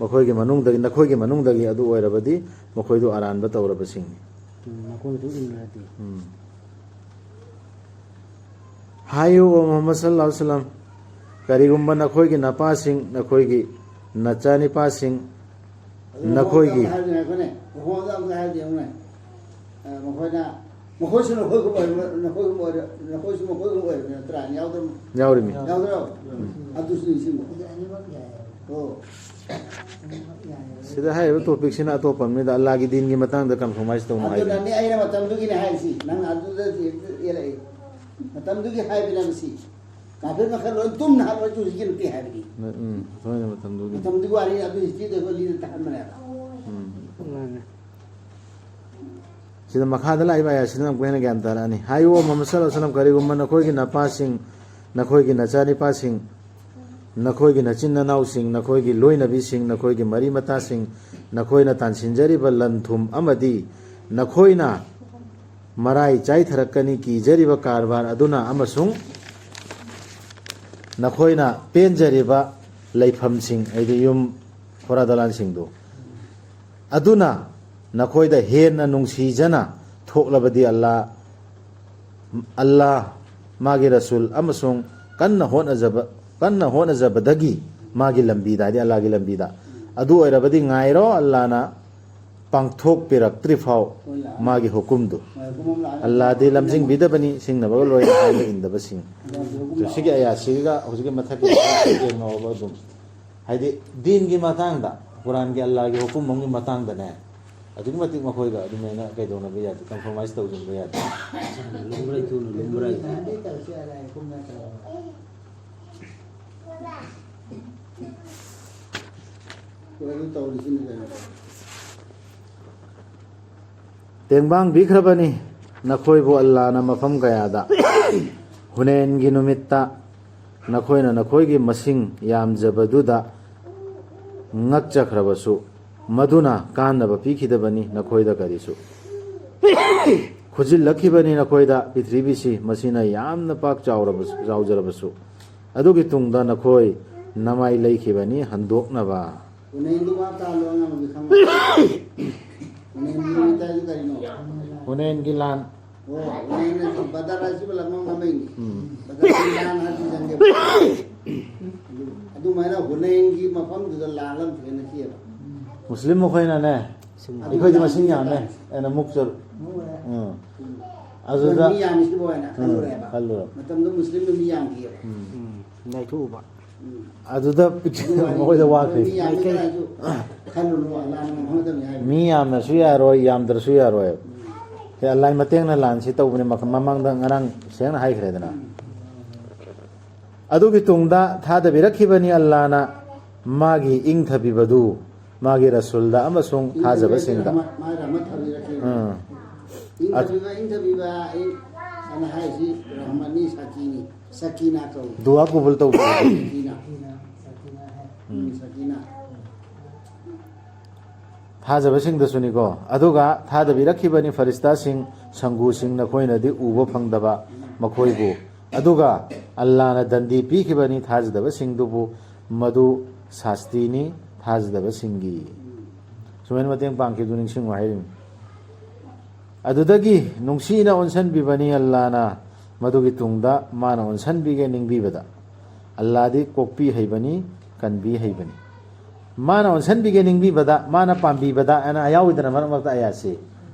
ꯃꯈꯣꯏꯒꯤ ꯃꯅꯨꯡꯗꯒꯤ, ꯅꯈꯣꯏꯒꯤ ꯃꯅꯨꯡꯗꯒꯤ ꯑꯗꯨ ꯑꯣꯏꯔꯕꯗꯤ, ꯃꯈꯣꯏꯗꯨ ꯑꯔꯥꯟꯕ ꯇꯧꯔꯕꯁꯤꯡꯅꯤ꯫ ꯎꯝ, ꯃꯈꯣꯏꯅ ꯑꯗꯨꯝ ꯏꯟꯅꯔꯗꯤ꯫ ꯎꯝ꯫ ꯍꯥꯏꯌꯨ, ꯑꯣ ꯃꯨꯍꯝꯃꯗ ꯁꯜꯂꯜꯂꯥꯍꯨ ꯑꯂꯩꯍꯤ ꯋꯁꯜꯂꯝ, ꯀꯔꯤꯒꯨꯝꯕ ꯅꯈꯣꯏꯒꯤ ꯅꯄꯥꯁꯤꯡ, ꯅꯈꯣꯏꯒꯤ ꯅꯆꯥꯅꯤꯄꯥꯁꯤꯡ, ꯑꯗꯨ ꯅꯈꯣꯏꯒꯤ ꯃꯈꯣꯡꯗ ꯑꯝꯇ ꯍꯥꯏꯕꯗꯤ ꯉꯥꯏꯈꯣꯅꯦ, ꯃꯈꯣꯡꯗ ꯑꯝꯇ ꯍꯥꯏꯕꯗꯤ ꯌꯦꯡꯉꯨꯅꯦ꯫ ꯑ, ꯃꯈꯣꯏꯅ, ꯃꯈꯣꯏꯁꯨ ꯅꯈꯣꯏꯒꯨꯝ ꯑꯣꯏꯔ-, ꯅꯈꯣꯏꯒꯨꯝ ꯑꯣꯏꯔ-, ꯅꯈꯣꯏꯁꯨ ꯃꯈꯣꯏꯒꯨꯝ ꯑꯣꯏꯔꯕ ꯅꯠꯇ꯭ꯔꯥ? ꯌꯥꯎꯗ꯭ꯔꯣ? ꯌꯥꯎꯔꯤꯃꯤ꯫ ꯌꯥꯎꯗ꯭ꯔꯣ? ꯑꯗꯨꯁꯨ ꯅꯤꯡꯁꯤꯡꯉꯣ꯫ ꯑꯣ꯫ ꯁꯤꯗ ꯍꯥꯏꯔꯤꯕ ꯇꯣꯄꯤꯛꯁꯤꯅ ꯑꯇꯣꯞꯄ ꯑꯃꯅꯤꯗ, ꯑꯜꯂꯥꯒꯤ ꯗꯤꯟꯒꯤ ꯃꯇꯥꯡꯗ ꯀꯝꯄ꯭ꯔꯣꯃꯥꯏꯁ ꯇꯧꯅꯨ ꯍꯥꯏꯕꯅꯤ꯫ ꯑꯗꯨꯅꯅꯤ ꯑꯩꯅ ꯃꯇꯝꯗꯨꯒꯤꯅꯤ ꯍꯥꯏꯔꯤꯁꯤ꯫ ꯅꯪ ꯑꯗꯨꯗ ꯌꯦꯜꯂꯛꯏ꯫ ꯃꯇꯝꯗꯨꯒꯤ ꯍꯥꯏꯕꯅꯦ ꯃꯁꯤ꯫ ꯀꯥꯐꯤꯔ ꯃꯈꯜ ꯂꯣꯏ ꯇꯨꯝꯅ ꯍꯥꯠꯂꯣꯏꯁꯨ ꯍꯧꯖꯤꯛꯀꯤ ꯅꯠꯇꯦ ꯍꯥꯏꯕꯅꯤ꯫ ꯎꯝ, ꯊꯣꯏꯅ ꯃꯇꯝꯗꯨꯒꯤ꯫ ꯃꯇꯝꯗꯨꯒꯤ ꯋꯥꯔꯤ ꯑꯗꯨ ꯍꯤꯁꯇ꯭ꯔꯤꯗ ꯑꯩꯈꯣꯏ ꯂꯤꯗ ꯇꯥꯍꯟꯕꯅꯦꯕ꯫ ꯎꯝ꯫ ꯃꯥꯅꯦ꯫ ꯁꯤꯗ ꯃꯈꯥꯗ ꯂꯥꯛꯏꯕ ꯑꯌꯥꯁꯤꯅ ꯑꯃꯨꯛꯀ ꯍꯦꯟꯅ ꯒ꯭ꯌꯥꯟ ꯇꯥꯔꯛꯑꯅꯤ꯫ ꯍꯥꯏꯌꯨ, ꯑꯣ ꯃꯨꯍꯝꯃꯗ ꯁꯜꯂꯜꯂꯥꯍꯨ ꯑꯂꯩꯍꯤ ꯋꯁꯜꯂꯝ, ꯀꯔꯤꯒꯨꯝꯕ ꯅꯈꯣꯏꯒꯤ ꯅꯄꯥꯁꯤꯡ, ꯅꯈꯣꯏꯒꯤ ꯅꯆꯥꯅꯤꯄꯥꯁꯤꯡ, ꯅꯈꯣꯏꯒꯤ ꯅꯆꯤꯟ ꯅꯅꯥꯎꯁꯤꯡ, ꯅꯈꯣꯏꯒꯤ ꯂꯣꯏꯅꯕꯤꯁꯤꯡ, ꯅꯈꯣꯏꯒꯤ ꯃꯔꯤ ꯃꯇꯥꯁꯤꯡ, ꯅꯈꯣꯏꯅ ꯇꯥꯟꯁꯤꯟꯖꯔꯤꯕ ꯂꯟ ꯊꯨꯝ ꯑꯃꯗꯤ ꯅꯈꯣꯏꯅ ꯃꯔꯥꯏ ꯆꯥꯏꯊꯔꯛꯀꯅꯤ ꯀꯤꯖꯔꯤꯕ ꯀꯔꯕꯥꯔ ꯑꯗꯨꯅ ꯑꯃꯁꯨꯡ ꯅꯈꯣꯏꯅ ꯄꯦꯟꯖꯔꯤꯕ ꯂꯩꯐꯝꯁꯤꯡ, ꯍꯥꯏꯗꯤ ꯌꯨꯝ, ꯐꯣꯔꯥ ꯗꯂꯥꯟꯁꯤꯡꯗꯨ, ꯑꯗꯨꯅ ꯅꯈꯣꯏꯗ ꯍꯦꯟꯅ ꯅꯨꯡꯁꯤꯖꯅ ꯊꯣꯛꯂꯕꯗꯤ ꯑꯜꯂꯥ, ꯑꯜꯂꯥ, ꯃꯥꯒꯤ ꯔꯁꯨꯜ ꯑꯃꯁꯨꯡ ꯀꯟꯅ ꯍꯣꯠꯅꯖꯕ, ꯀꯟꯅ ꯍꯣꯠꯅꯖꯕꯗꯒꯤ ꯃꯥꯒꯤ ꯂꯝꯕꯤꯗ, ꯍꯥꯏꯗꯤ ꯑꯜꯂꯥꯒꯤ ꯂꯝꯕꯤꯗ꯫ ꯑꯗꯨ ꯑꯣꯏꯔꯕꯗꯤ ꯉꯥꯏꯔꯣ, ꯑꯜꯂꯥꯅ ꯄꯥꯡꯊꯣꯛꯄꯤꯔꯛꯇ꯭ꯔꯤ ꯐꯥꯎ ꯃꯥꯒꯤ ꯍꯨꯀꯨꯝꯗꯨ꯫ ꯑꯜꯂꯥꯗꯤ ꯂꯝꯖꯤꯡꯕꯤꯗꯕꯅꯤ, ꯁꯤꯡꯅꯕꯒ ꯂꯣꯏꯅ ꯍꯥꯏꯕ ꯏꯟꯗꯕꯁꯤꯡ꯫ ꯑꯗꯨ ꯁꯤꯒꯤ ꯑꯌꯥꯁꯤꯒ ꯍꯧꯖꯤꯛꯀꯤ ꯃꯊꯛꯀꯤ ꯌꯦꯡꯅꯧꯕ ꯑꯗꯨꯝ꯫ ꯍꯥꯏꯗꯤ ꯗꯤꯟꯒꯤ ꯃꯇꯥꯡꯗ, ꯀꯨꯔꯥꯟꯒꯤ ꯑꯜꯂꯥꯒꯤ ꯍꯨꯀꯨꯝ ꯑꯃꯒꯤ ꯃꯇꯥꯡꯗꯅꯦ, ꯑꯗꯨꯛꯀꯤ ꯃꯇꯤꯛ ꯃꯈꯣꯏꯒ ꯑꯗꯨꯃꯥꯏꯅ ꯀꯩꯗꯧꯅꯕ ꯌꯥꯗꯦ, ꯀꯝꯄ꯭ꯔꯣꯃꯥꯏꯁ ꯇꯧꯁꯤꯟꯕ ꯌꯥꯗꯦ꯫ ꯂꯨꯝꯕ꯭ꯔꯩ ꯊꯨꯅ ꯂꯨꯝꯕ꯭ꯔꯩ꯫ ꯑꯗꯨ ꯇꯧꯔꯤꯁꯤꯅ ꯀꯩꯅꯣ? ꯇꯦꯡꯕꯥꯡꯕꯤꯈ꯭ꯔꯕꯅꯤ ꯅꯈꯣꯏꯕꯨ ꯑꯜꯂꯥꯅ ꯃꯐꯝ ꯀꯌꯥꯗ꯫ ꯍꯨꯅꯦꯟꯒꯤ ꯅꯨꯃꯤꯠꯇ ꯅꯈꯣꯏꯅ ꯅꯈꯣꯏꯒꯤ ꯃꯁꯤꯡ ꯌꯥꯝꯖꯕꯗꯨꯗ ꯉꯛꯆꯈ꯭ꯔꯕꯁꯨ, ꯃꯗꯨꯅ ꯀꯥꯟꯅꯕ ꯄꯤꯈꯤꯗꯕꯅꯤ ꯅꯈꯣꯏꯗ ꯀꯔꯤꯁꯨ꯫ ꯈꯨꯖꯤꯜꯂꯛꯈꯤꯕꯅꯤ ꯅꯈꯣꯏꯗ ꯄ꯭ꯔꯤꯊꯤꯕꯤꯁꯤ, ꯃꯁꯤꯅ ꯌꯥꯝꯅ ꯄꯥꯛ ꯆꯥꯎꯔꯕꯁꯨ, ꯆꯥꯎꯖꯔꯕꯁꯨ꯫ ꯑꯗꯨꯒꯤ ꯇꯨꯡꯗ ꯅꯈꯣꯏ ꯅꯃꯥꯏ ꯂꯩꯈꯤꯕꯅꯤ ꯍꯟꯗꯣꯛꯅꯕ꯫ ꯍꯨꯅꯦꯟꯒꯤ ꯋꯥ ꯇꯥ ꯂꯣꯟ ꯑꯃꯗꯤ ꯈꯪꯉꯣ꯫ ꯍꯨꯅꯦꯟꯒꯤ ꯋꯥ ꯇꯥꯏꯁꯤ ꯀꯔꯤꯅꯣ? ꯍꯨꯅꯦꯟꯒꯤ ꯂꯥꯟ꯫ ꯑꯣ, ꯍꯨꯅꯦꯟ ꯍꯥꯏꯁꯤ ꯕꯗꯔ ꯍꯥꯏꯁꯤꯕꯨ ꯂꯝ ꯑꯃ ꯃꯃꯤꯡꯅꯤ꯫ ꯎꯝ꯫ ꯕꯗꯔꯒꯤ ꯂꯥꯟ ꯍꯥꯏꯁꯤ ꯆꯪꯒꯦ꯫ ꯑꯗꯨꯃꯥꯏꯅ ꯍꯨꯅꯦꯟꯒꯤ ꯃꯐꯝꯗꯨꯗ ꯂꯥꯟ ꯑꯃ ꯊꯦꯡꯅꯈꯤꯑꯕ꯫ ꯃꯨꯁꯂꯤꯝ ꯃꯈꯣꯏꯅꯅꯦ, ꯑꯩꯈꯣꯏꯗꯤ ꯃꯁꯤꯡ ꯌꯥꯝꯃꯦ ꯍꯥꯏꯅ ꯃꯨꯛꯆꯔꯨ꯫ ꯎꯝ꯫ ꯑꯗꯨꯗ ꯃꯤ ꯌꯥꯝꯃꯤꯁꯤꯕꯨ ꯍꯥꯏꯅ ꯎꯝ, ꯈꯜꯂꯨꯔꯦꯕ꯫ ꯈꯜꯂꯨꯔꯕ꯫ ꯃꯇꯝꯗꯣ ꯃꯨꯁꯂꯤꯝꯅ ꯃꯤ ꯌꯥꯝꯈꯤꯑꯕ꯫ ꯎꯝ꯫ ꯎꯝ, ꯅꯥꯏꯊꯣꯛꯎꯕ꯫ ꯎꯝ꯫ ꯑꯗꯨꯗ ꯃꯈꯣꯏꯗ ꯋꯥꯈ꯭ꯔꯦ꯫ ꯃꯤ ꯌꯥꯝꯃꯤ ꯀꯅꯥꯁꯨ ꯈꯜꯂꯨꯅꯨ, ꯑꯜꯂꯥꯅ ꯃꯐꯝ ꯃꯇꯝꯅꯤ ꯍꯥꯏꯕꯅꯤ꯫ ꯃꯤ ꯌꯥꯝꯅꯁꯨ ꯌꯥꯔꯣꯏ, ꯌꯥꯝꯗ꯭ꯔꯁꯨ ꯌꯥꯔꯣꯏ꯫ ꯎꯝ꯫ ꯁꯤ ꯑꯜꯂꯥꯍꯒꯤ ꯃꯇꯦꯡꯅ ꯂꯥꯟꯁꯤ ꯇꯧꯕꯅꯤ, ꯃꯈ-, ꯃꯃꯥꯡꯗ ꯉꯔꯥꯡ ꯁꯦꯡꯅ ꯍꯥꯏꯈ꯭ꯔꯦꯗꯅ꯫ ꯎꯝ꯫ ꯑꯗꯨꯒꯤ ꯇꯨꯡꯗ ꯊꯥꯗꯕꯤꯔꯛꯈꯤꯕꯅꯤ ꯑꯜꯂꯥꯅ ꯃꯥꯒꯤ ꯏꯪꯊꯕꯤꯕꯗꯨ ꯃꯥꯒꯤ ꯔꯁꯨꯜꯗ ꯑꯃꯁꯨꯡ ꯊꯥꯖꯕꯁꯤꯡꯗ꯫ ꯃꯥꯒꯤ ꯔꯍꯃꯠ ꯊꯥꯕꯤꯔꯛꯈꯤꯕꯅꯤ꯫ ꯎꯝ꯫ ꯏꯪꯊꯕꯤꯕ, ꯏꯪꯊꯕꯤꯕ ꯑꯩ ꯑꯅ ꯍꯥꯏꯔꯤꯁꯤ ꯔꯍꯃꯠꯅꯤ, ꯁꯥꯇꯤꯅꯤ, ꯁꯀꯤꯅꯥ ꯀꯧꯏ꯫ ꯗꯨꯋꯥ ꯀꯕꯨꯜ ꯇꯧꯕ꯫ ꯁꯀꯤꯅꯥ꯫ ꯎꯝ꯫ ꯎꯝ, ꯁꯀꯤꯅꯥ꯫ ꯊꯥꯖꯕꯁꯤꯡꯗꯁꯨꯅꯤꯀꯣ꯫ ꯑꯗꯨꯒ ꯊꯥꯗꯕꯤꯔꯛꯈꯤꯕꯅꯤ ꯐꯔꯤꯁꯇꯥꯁꯤꯡ, ꯁꯪꯒꯨꯁꯤꯡ, ꯅꯈꯣꯏꯅꯗꯤ ꯎꯕ ꯐꯪꯗꯕ ꯃꯈꯣꯏꯕꯨ꯫ ꯑꯗꯨꯒ ꯑꯜꯂꯥꯅ ꯗꯟꯗꯤ ꯄꯤꯈꯤꯕꯅꯤ ꯊꯥꯖꯗꯕꯁꯤꯡꯗꯨꯕꯨ, ꯃꯗꯨ ꯁꯥꯁꯇꯤꯅꯤ ꯊꯥꯖꯗꯕꯁꯤꯡꯒꯤ꯫ ꯁꯨꯃꯥꯏꯅ ꯃꯇꯦꯡ ꯄꯥꯡꯈꯤꯕꯗꯨ ꯅꯤꯡꯁꯤꯡꯉꯨ ꯍꯥꯏꯔꯤꯕꯅꯤ꯫ ꯑꯗꯨꯗꯒꯤ ꯅꯨꯡꯁꯤꯅ ꯑꯣꯟꯁꯤꯟꯕꯤꯕꯅꯤ ꯑꯜꯂꯥꯅ, ꯃꯗꯨꯒꯤ ꯇꯨꯡꯗ ꯃꯥꯅ ꯑꯣꯟꯁꯤꯟꯕꯤꯒꯦ ꯅꯤꯡꯕꯤꯕꯗ꯫ ꯑꯜꯂꯥꯗꯤ ꯀꯣꯛꯄꯤ ꯍꯩꯕꯅꯤ, ꯀꯟꯕꯤ ꯍꯩꯕꯅꯤ꯫ ꯃꯥꯅ ꯑꯣꯟꯁꯤꯟꯕꯤꯒꯦ ꯅꯤꯡꯕꯤꯕꯗ, ꯃꯥꯅ ꯄꯥꯝꯕꯤꯕꯗ ꯍꯥꯏꯅ ꯌꯥꯎꯏꯗꯅ ꯃꯔꯛ ꯃꯔꯛꯇ ꯑꯌꯥꯠꯁꯤ꯫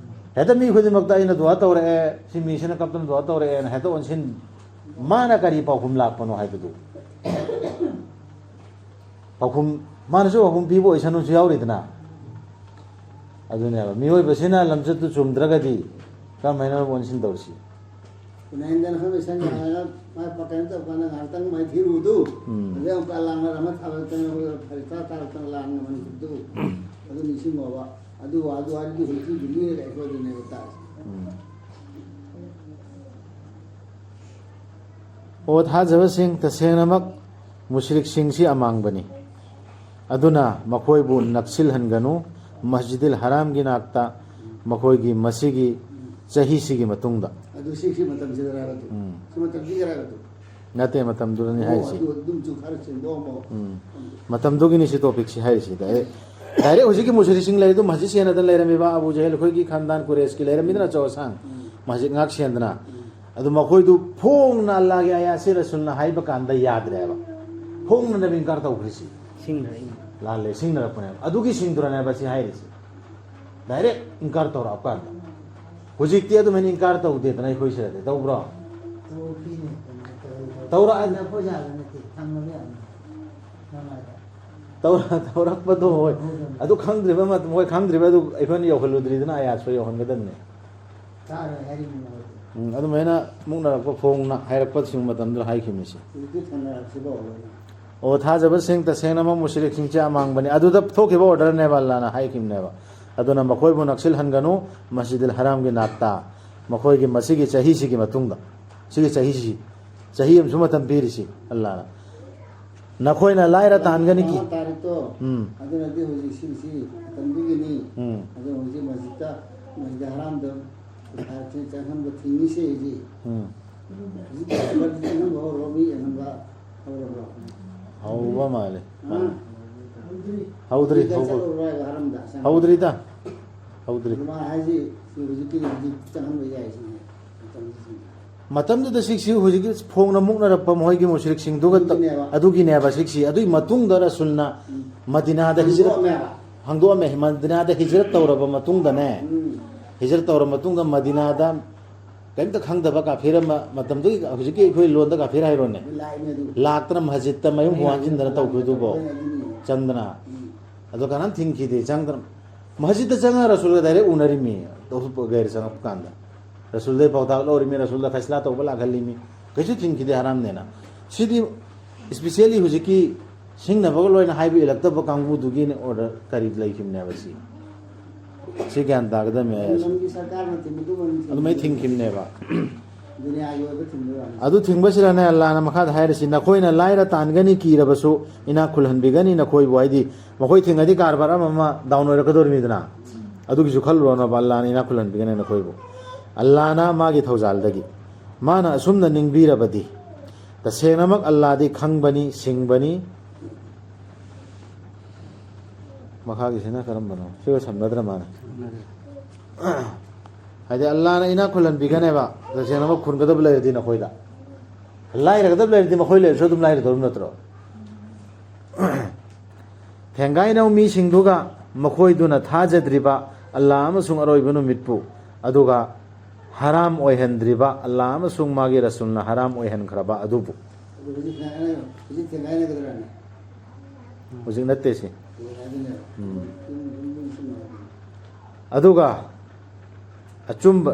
ꯍꯦꯛꯇ ꯃꯤ ꯈꯨꯗꯤꯡꯃꯛꯇ "ꯑꯩꯅ ꯗꯨꯋꯥ ꯇꯧꯔꯛꯑꯦ, ꯁꯤ ꯃꯤꯁꯤꯅ ꯀꯞꯇꯅ ꯗꯨꯋꯥ ꯇꯧꯔꯛꯑꯦꯅ" ꯍꯦꯛꯇ ꯑꯣꯟꯁꯤꯟ-, ꯃꯥꯅ ꯀꯔꯤ ꯄꯥꯎꯈꯨꯝ ꯂꯥꯛꯄꯅꯣ ꯍꯥꯏꯕꯗꯨ꯫ ꯄꯥꯎꯈꯨꯝ, ꯃꯥꯅꯁꯨ ꯄꯥꯎꯈꯨꯝ ꯄꯤꯕ ꯑꯣꯏꯁꯅꯨꯁꯨ ꯌꯥꯎꯔꯤꯗꯅ꯫ ꯑꯗꯨꯅꯦꯕ, ꯃꯤꯑꯣꯏꯕꯁꯤꯅ ꯂꯝꯆꯠꯇꯨ ꯆꯨꯝꯗ꯭ꯔꯒꯗꯤ ꯀꯔꯝꯍꯥꯏꯅ ꯑꯣꯟꯁꯤꯟ ꯇꯧꯔꯁꯤ? ꯀꯨꯟꯍꯦꯟꯗꯅ ꯑꯩꯈꯣꯏ ꯃꯁꯦꯟ ꯌꯥꯅꯔꯒ ꯃꯥꯏ ꯄꯥꯛꯀꯩꯅꯣ ꯇꯧꯀꯥꯟꯗ ꯉꯥꯏꯍꯥꯛꯇꯪ ꯃꯥꯏꯊꯤꯔꯨꯕꯗꯨ, ꯎꯝ꯫ ꯑꯗꯩ ꯑꯃꯨꯛꯀ ꯂꯥꯡꯅꯔ ꯑꯃ ꯊꯥꯕꯗ ꯆꯪꯉꯛꯄꯗ ꯐꯔꯛ ꯏꯇꯥ ꯇꯥꯔꯛꯇꯅ ꯂꯥꯡꯅ ꯃꯅꯤꯄꯨꯔꯗꯨ꯫ ꯑꯗꯨ ꯅꯤꯡꯁꯤꯡꯉꯣꯕ꯫ ꯑꯗꯨ ꯋꯥꯗꯨ ꯍꯥꯏꯔꯗꯤ ꯍꯧꯖꯤꯛꯇꯤ ꯂꯤꯔꯒ ꯑꯩꯈꯣꯏꯗꯅꯦꯕ ꯇꯥꯔꯤꯁꯦ꯫ ꯎꯝ꯫ ꯑꯣ ꯊꯥꯖꯕꯁꯤꯡ, ꯇꯁꯦꯡꯅꯃꯛ ꯃꯨꯁꯔꯤꯛꯁꯤꯡꯁꯤ ꯑꯃꯥꯡꯕꯅꯤ꯫ ꯑꯗꯨꯅ ꯃꯈꯣꯏꯕꯨ ꯅꯛꯁꯤꯜꯍꯟꯒꯅꯨ꯫ ꯃꯁꯖꯤꯗꯤꯜ ꯍꯔꯥꯝꯒꯤ ꯅꯥꯛꯇ ꯃꯈꯣꯏꯒꯤ ꯃꯁꯤꯒꯤ ꯆꯍꯤꯁꯤꯒꯤ ꯃꯇꯨꯡꯗ꯫ ꯑꯗꯨ ꯁꯤ, ꯁꯤ ꯃꯇꯝꯁꯤꯗꯔ ꯍꯥꯏꯕꯗꯨ? ꯎꯝ꯫ ꯁꯤ ꯃꯇꯝꯁꯤꯗꯔ ꯍꯥꯏꯕꯗꯨ? ꯅꯠꯇꯦ, ꯃꯇꯝꯗꯨꯗꯅꯤ ꯑꯣ, ꯍꯥꯏꯔꯤꯁꯤ꯫ ꯑꯗꯨ ꯑꯗꯨꯝꯁꯨ ꯈꯔ ꯁꯦꯡꯗꯣꯛꯑꯝꯃꯣ꯫ ꯎꯝ꯫ ꯃꯇꯝꯗꯨꯒꯤꯅꯤ ꯁꯤ ꯇꯣꯄꯤꯛꯁꯤ ꯍꯥꯏꯔꯤꯁꯤ꯫ ꯗꯥꯏꯔꯦꯛ, ꯗꯥꯏꯔꯦꯛ ꯍꯧꯖꯤꯛꯀꯤ ꯃꯨꯁꯔꯤꯛꯁꯤꯡ ꯂꯩꯔꯤꯗꯨ ꯃꯁꯖꯤꯗ ꯁꯦꯟꯅꯗꯅ ꯂꯩꯔꯝꯃꯤꯕ ꯑꯕꯨ ꯖꯍꯦꯜ ꯑꯩꯈꯣꯏꯒꯤ ꯈꯥꯟꯗꯥꯟ ꯀꯨꯔꯦꯁꯀꯤ ꯂꯩꯔꯝꯃꯤꯗꯅ ꯑꯆꯧ ꯑꯁꯥꯡ꯫ ꯎꯝ꯫ ꯃꯁꯖꯤꯗ ꯉꯥꯛ ꯁꯦꯟꯗꯅ꯫ ꯎꯝ꯫ ꯑꯗꯨ ꯃꯈꯣꯏꯗꯨ ꯐꯣꯡꯅ ꯑꯜꯂꯥꯒꯤ ꯑꯌꯥꯠꯁꯤ ꯔꯁꯨꯜꯅ ꯍꯥꯏꯕ ꯀꯥꯟꯗ ꯌꯥꯗ꯭ꯔꯦꯕ꯫ ꯐꯣꯡꯅꯅꯦꯕ ꯏꯟꯀꯥꯔ ꯇꯧꯈ꯭ꯔꯤꯁꯤ꯫ ꯁꯤꯡꯅꯔꯛꯏꯅꯤ꯫ ꯂꯥꯜꯂꯦ, ꯁꯤꯡꯅꯔꯛꯄꯅꯦꯕ꯫ ꯑꯗꯨꯒꯤ ꯁꯤꯡꯗꯨꯔꯅꯦꯕ ꯁꯤ ꯍꯥꯏꯔꯤꯁꯤ꯫ ꯗꯥꯏꯔꯦꯛ ꯏꯟꯀꯥꯔ ꯇꯧꯔꯛꯑꯀꯥꯟꯗ꯫ ꯍꯧꯖꯤꯛꯇꯤ ꯑꯗꯨꯃꯥꯏꯅ ꯏꯟꯀꯥꯔ ꯇꯧꯗꯦꯗꯅ ꯑꯩꯈꯣꯏ ꯁꯤꯗꯗꯤ꯫ ꯇꯧꯕ꯭ꯔꯣ? ꯇꯧꯔꯛꯈꯤꯅꯦ, ꯀꯩꯅꯣ ꯇꯧꯔꯛꯑ-, ꯅꯈꯣꯏ ꯌꯥꯕ ꯅꯠꯇꯦ, ꯊꯝꯃꯒ ꯌꯥꯕꯅꯤ꯫ ꯅꯃꯥꯏꯗ꯫ ꯇꯧꯔ-, ꯇꯧꯔꯛꯄꯗꯣ ꯍꯣꯏ꯫ ꯍꯣꯏ, ꯍꯣꯏ꯫ ꯑꯗꯨ ꯈꯪꯗ꯭ꯔꯤꯕ ꯃꯇꯝ, ꯍꯣꯏ, ꯈꯪꯗ꯭ꯔꯤꯕ ꯑꯗꯨ ꯑꯩꯈꯣꯏꯅ ꯌꯧꯍꯜꯂꯨꯗ꯭ꯔꯤꯗꯅ ꯑꯌꯥꯁ ꯍꯣꯏ ꯌꯧꯍꯟꯒꯗꯕꯅꯤ꯫ ꯆꯥꯔꯣꯏ ꯍꯥꯏꯔꯤꯕꯅꯤ ꯃꯣꯏꯗꯤ꯫ ꯎꯝ, ꯑꯗꯨꯃꯥꯏꯅ ꯃꯨꯛꯅꯔꯛꯄ ꯐꯣꯡꯅ ꯍꯥꯏꯔꯛꯄꯁꯤꯡ ꯃꯇꯝꯗꯨꯗ ꯍꯥꯏꯈꯤꯕꯅꯤ ꯁꯤ꯫ ꯍꯧꯖꯤꯛꯇꯤ ꯊꯦꯡꯅꯔꯛꯁꯤꯕꯣ ꯂꯣꯏꯅ꯫ ꯑꯣ, ꯊꯥꯖꯕꯁꯤꯡ, ꯇꯁꯦꯡꯅꯃꯛ ꯃꯨꯁꯔꯤꯛꯁꯤꯡꯁꯦ ꯑꯃꯥꯡꯕꯅꯤ꯫ ꯑꯗꯨꯗ ꯊꯣꯛꯈꯤꯕ ꯑꯣꯔꯗꯔꯅꯦꯕ ꯑꯜꯂꯥꯅ ꯍꯥꯏꯈꯤꯕꯅꯦꯕ꯫ ꯑꯗꯨꯅ ꯃꯈꯣꯏꯕꯨ ꯅꯛꯁꯤꯜꯍꯟꯒꯅꯨ ꯃꯁꯖꯤꯗꯤꯜ ꯍꯔꯥꯝꯒꯤ ꯅꯥꯛꯇ꯫ ꯃꯈꯣꯏꯒꯤ ꯃꯁꯤꯒꯤ ꯆꯍꯤꯁꯤꯒꯤ ꯃꯇꯨꯡꯗ, ꯁꯤꯒꯤ ꯆꯍꯤꯁꯤ, ꯆꯍꯤ ꯑꯃꯁꯨ ꯃꯇꯝ ꯄꯤꯔꯤꯁꯤ ꯑꯜꯂꯥꯅ꯫ ꯅꯈꯣꯏꯅ ꯂꯥꯏꯔ ꯇꯥꯟꯒꯅꯤ ꯀꯤ-, ꯃꯉꯥ ꯇꯥꯔꯤꯛꯇꯣ, ꯎꯝ꯫ ꯑꯗꯨꯅꯗꯤ ꯍꯧꯖꯤꯛ ꯁꯤꯒꯤꯁꯤ ꯃꯇꯝꯗꯨꯒꯤꯅꯤ꯫ ꯎꯝ꯫ ꯑꯗꯨꯅ ꯍꯧꯖꯤꯛ ꯃꯁꯖꯤꯠꯇ, ꯃꯁꯖꯤꯗ ꯍꯔꯥꯝꯗ ꯄꯩꯁꯥ ꯆꯪꯍꯟꯕ ꯊꯤꯡꯉꯤꯁꯦ ꯍꯧꯖꯤꯛ꯫ ꯎꯝ꯫ ꯍꯧꯖꯤꯛ ꯆꯪꯍꯟꯕ ꯍꯧꯔꯕ, ꯃꯤ ꯆꯪꯍꯟꯕ ꯍꯧꯔꯕ꯭ꯔꯣ? ꯍꯧꯕ ꯃꯥꯜꯂꯦ꯫ ꯑꯥ꯫ ꯍꯧꯗ꯭ꯔꯤ, ꯍꯧꯗ꯭ꯔꯤ, ꯍꯧꯗ꯭ꯔꯤ꯫ ꯆꯠꯂꯨꯔꯣ ꯍꯥꯏꯕ ꯍꯔꯥꯝꯗ ꯆꯪꯍꯟꯕ꯫ ꯍꯧꯗ꯭ꯔꯤꯗ꯫ ꯍꯧꯗ꯭ꯔꯤ꯫ ꯑꯗꯨꯃꯥꯏꯅ ꯍꯥꯏꯁꯤ, ꯁꯤ ꯍꯧꯖꯤꯛꯀꯤꯗꯤ ꯍꯧꯖꯤꯛ ꯆꯪꯍꯟꯕ ꯌꯥꯏ ꯁꯤꯅꯤ ꯃꯇꯝꯁꯤ꯫ ꯃꯇꯝꯗꯨꯗ ꯁꯤꯛꯁꯤ ꯍꯧꯖꯤꯛꯀꯤ ꯐꯣꯡꯅ ꯃꯨꯛꯅꯔꯛꯄ ꯃꯈꯣꯏꯒꯤ ꯃꯨꯁꯔꯤꯛꯁꯤꯡꯗꯨꯒ ꯇ-, ꯑꯗꯨꯒꯤꯅꯦꯕ꯫ ꯑꯗꯨꯒꯤꯅꯦꯕ ꯁꯤꯛꯁꯤ꯫ ꯑꯗꯨꯒꯤ ꯃꯇꯨꯡꯗ ꯔꯁꯨꯜꯅ ꯎꯝ꯫ ꯃꯗꯤꯅꯥꯗ ꯍꯤꯖꯔꯠ ꯍꯥꯡꯗꯣꯛꯑꯝꯃꯦꯕ꯫ ꯍꯥꯡꯗꯣꯛꯑꯝꯃꯦ꯫ ꯃꯗꯤꯅꯥꯗ ꯍꯤꯖꯔꯠ ꯇꯧꯔꯕ ꯃꯇꯨꯡꯗꯅꯦ, ꯎꯝ꯫ ꯍꯤꯖꯔꯠ ꯇꯧꯔꯕ ꯃꯇꯨꯡꯗ ꯃꯗꯤꯅꯥꯗ ꯀꯔꯤꯝꯇ ꯈꯪꯗꯕ ꯀꯥꯐꯤꯔ ꯑꯃ, ꯃꯇꯝꯗꯨꯒꯤ ꯍꯧꯖꯤꯛꯀꯤ ꯑꯩꯈꯣꯏ ꯂꯣꯟꯗ ꯀꯥꯐꯤꯔ ꯍꯥꯏꯔꯣꯅꯦ, ꯂꯥꯛꯏꯅꯦ ꯑꯗꯨ꯫ ꯂꯥꯛꯇꯅ ꯃꯁꯖꯤꯠꯇ ꯃꯌꯨꯝ ꯍꯣꯡꯍꯟꯁꯤꯟꯗꯅ ꯇꯧꯈꯤꯕꯗꯨꯕꯣ? ꯍꯣꯏ, ꯑꯗꯨꯅꯤ꯫ ꯆꯪꯗꯅ꯫ ꯎꯝ꯫ ꯑꯗꯣ ꯀꯅꯥꯝ ꯊꯤꯡꯈꯤꯗꯦ, ꯆꯪꯗꯅ꯫ ꯃꯁꯖꯤꯠꯇ ꯆꯪꯉꯒ ꯔꯁꯨꯜꯒ ꯗꯥꯏꯔꯦꯛ ꯎꯅꯔꯤꯃꯤ, ꯒꯩꯔ ꯆꯪꯉꯛꯄ ꯀꯥꯟꯗ꯫ ꯔꯁꯨꯜꯗꯩ ꯄꯥꯎꯇꯥꯛ ꯂꯧꯔꯤꯃꯤ, ꯔꯁꯨꯜꯗ ꯐꯩꯁꯂꯥ ꯇꯧꯕ ꯂꯥꯛꯍꯜꯂꯤꯃꯤ꯫ ꯀꯩꯁꯨ ꯊꯤꯡꯈꯤꯗꯦ ꯍꯔꯥꯝꯅꯦꯅ꯫ ꯁꯤꯗꯤ specially ꯍꯧꯖꯤꯛꯀꯤ ꯁꯤꯡꯅꯕꯒ ꯂꯣꯏꯅ ꯍꯥꯏꯕ ꯏꯜꯂꯛꯇꯕ ꯀꯥꯡꯕꯨꯗꯨꯒꯤ order ꯀꯔꯤ ꯂꯩꯈꯤꯕꯅꯦꯕ ꯁꯤ? ꯁꯤ ꯒ꯭ꯌꯥꯟ ꯇꯥꯒꯗꯕꯅꯦ ꯑꯩ꯫ ꯂꯝꯒꯤ ꯁꯔꯀꯥꯔꯅ ꯊꯤꯡꯕꯗꯨ ꯑꯣꯏꯅ ꯊꯤꯡꯕ꯫ ꯑꯗꯨꯃꯥꯏꯅ ꯊꯤꯡꯈꯤꯕꯅꯦꯕ꯫ ꯗꯨꯅꯤꯌꯥꯒꯤ ꯑꯣꯏꯕ ꯊꯤꯡꯕ ꯑꯣꯏꯔꯝꯅꯤ꯫ ꯑꯗꯨ ꯊꯤꯡꯕꯁꯤꯗꯅꯦ, ꯑꯜꯂꯥꯅ ꯃꯈꯥꯗ ꯍꯥꯏꯔꯤꯁꯤ, "ꯅꯈꯣꯏꯅ ꯂꯥꯏꯔ ꯇꯥꯟꯒꯅꯤ ꯀꯤꯔꯕꯁꯨ, ꯏꯅꯥꯛ ꯈꯨꯜꯍꯟꯕꯤꯒꯅꯤ ꯅꯈꯣꯏꯕꯨ"꯫ ꯍꯥꯏꯗꯤ ꯃꯈꯣꯏ ꯊꯤꯡꯉꯗꯤ ꯀꯔꯕꯥꯔ ꯑꯃ ꯑꯃ down ꯑꯣꯏꯔꯛꯀꯗꯧꯔꯤꯃꯤꯗꯅ꯫ ꯑꯗꯨꯒꯤꯁꯨ ꯈꯜꯂꯨꯔꯅꯣꯕ, ꯑꯜꯂꯥꯅ ꯏꯅꯥꯛ ꯈꯨꯜꯍꯟꯕꯤꯒꯅꯤ ꯅꯈꯣꯏꯕꯨ꯫ ꯑꯜꯂꯥꯅ ꯃꯥꯒꯤ ꯊꯧꯖꯥꯜꯗꯒꯤ꯫ ꯃꯥꯅ ꯑꯁꯨꯝꯅ ꯅꯤꯡꯕꯤꯔꯕꯗꯤ, ꯇꯁꯦꯡꯅꯃꯛ ꯑꯜꯂꯥꯗꯤ ꯈꯪꯕꯅꯤ, ꯁꯤꯡꯕꯅꯤ꯫ ꯃꯈꯥꯒꯤꯁꯤꯅ ꯀꯔꯝꯕꯅꯣ? ꯁꯤꯒ ꯁꯝꯅꯗ꯭ꯔ ꯃꯥꯅꯦ꯫ ꯍꯥꯏꯗꯤ ꯑꯜꯂꯥꯅ ꯏꯅꯥꯛ ꯈꯨꯜꯍꯟꯕꯤꯒꯅꯦꯕ, ꯇꯁꯦꯡꯅꯃꯛ ꯈꯨꯟꯒꯗꯕ ꯂꯩꯔꯗꯤ ꯅꯈꯣꯏꯗ꯫ ꯂꯥꯏꯔꯒꯗꯕ ꯂꯩꯔꯗꯤ ꯃꯈꯣꯏ ꯂꯩꯔꯁꯨ ꯑꯗꯨꯝ ꯂꯥꯏꯔꯗꯧꯔꯤꯕ ꯅꯠꯇ꯭ꯔꯣ? ꯊꯦꯡꯒꯥꯏꯅꯧ ꯃꯤꯁꯤꯡꯗꯨꯒ ꯃꯈꯣꯏꯗꯨꯅ ꯊꯥꯖꯗ꯭ꯔꯤꯕ ꯑꯜꯂꯥ ꯑꯃꯁꯨꯡ ꯑꯔꯣꯏꯕ ꯅꯨꯃꯤꯠꯄꯨ, ꯑꯗꯨꯒ ꯍꯔꯥꯝ ꯑꯣꯏꯍꯟꯗ꯭ꯔꯤꯕ ꯑꯜꯂꯥ ꯑꯃꯁꯨꯡ ꯃꯥꯒꯤ ꯔꯁꯨꯜꯅ ꯍꯔꯥꯝ ꯑꯣꯏꯍꯟꯈ꯭ꯔꯕ ꯑꯗꯨꯕꯨ꯫ ꯑꯗꯨ ꯍꯧꯖꯤꯛ ꯊꯦꯡꯒꯥꯏꯅ-, ꯍꯧꯖꯤꯛ ꯊꯦꯡꯒꯥꯏꯅꯒꯗ꯭ꯔꯥꯅꯦ? ꯍꯧꯖꯤꯛ ꯅꯠꯇꯦ ꯁꯤ꯫ ꯊꯦꯡꯒꯥꯏꯗꯣꯏꯅꯦꯕ꯫ ꯎꯝ꯫ ꯌꯨꯝ, ꯌꯨꯝ, ꯌꯨꯝ ꯁꯨꯝ ꯍꯥꯏꯕꯅꯤ꯫ ꯑꯗꯨꯒ ꯑꯆꯨꯝꯕ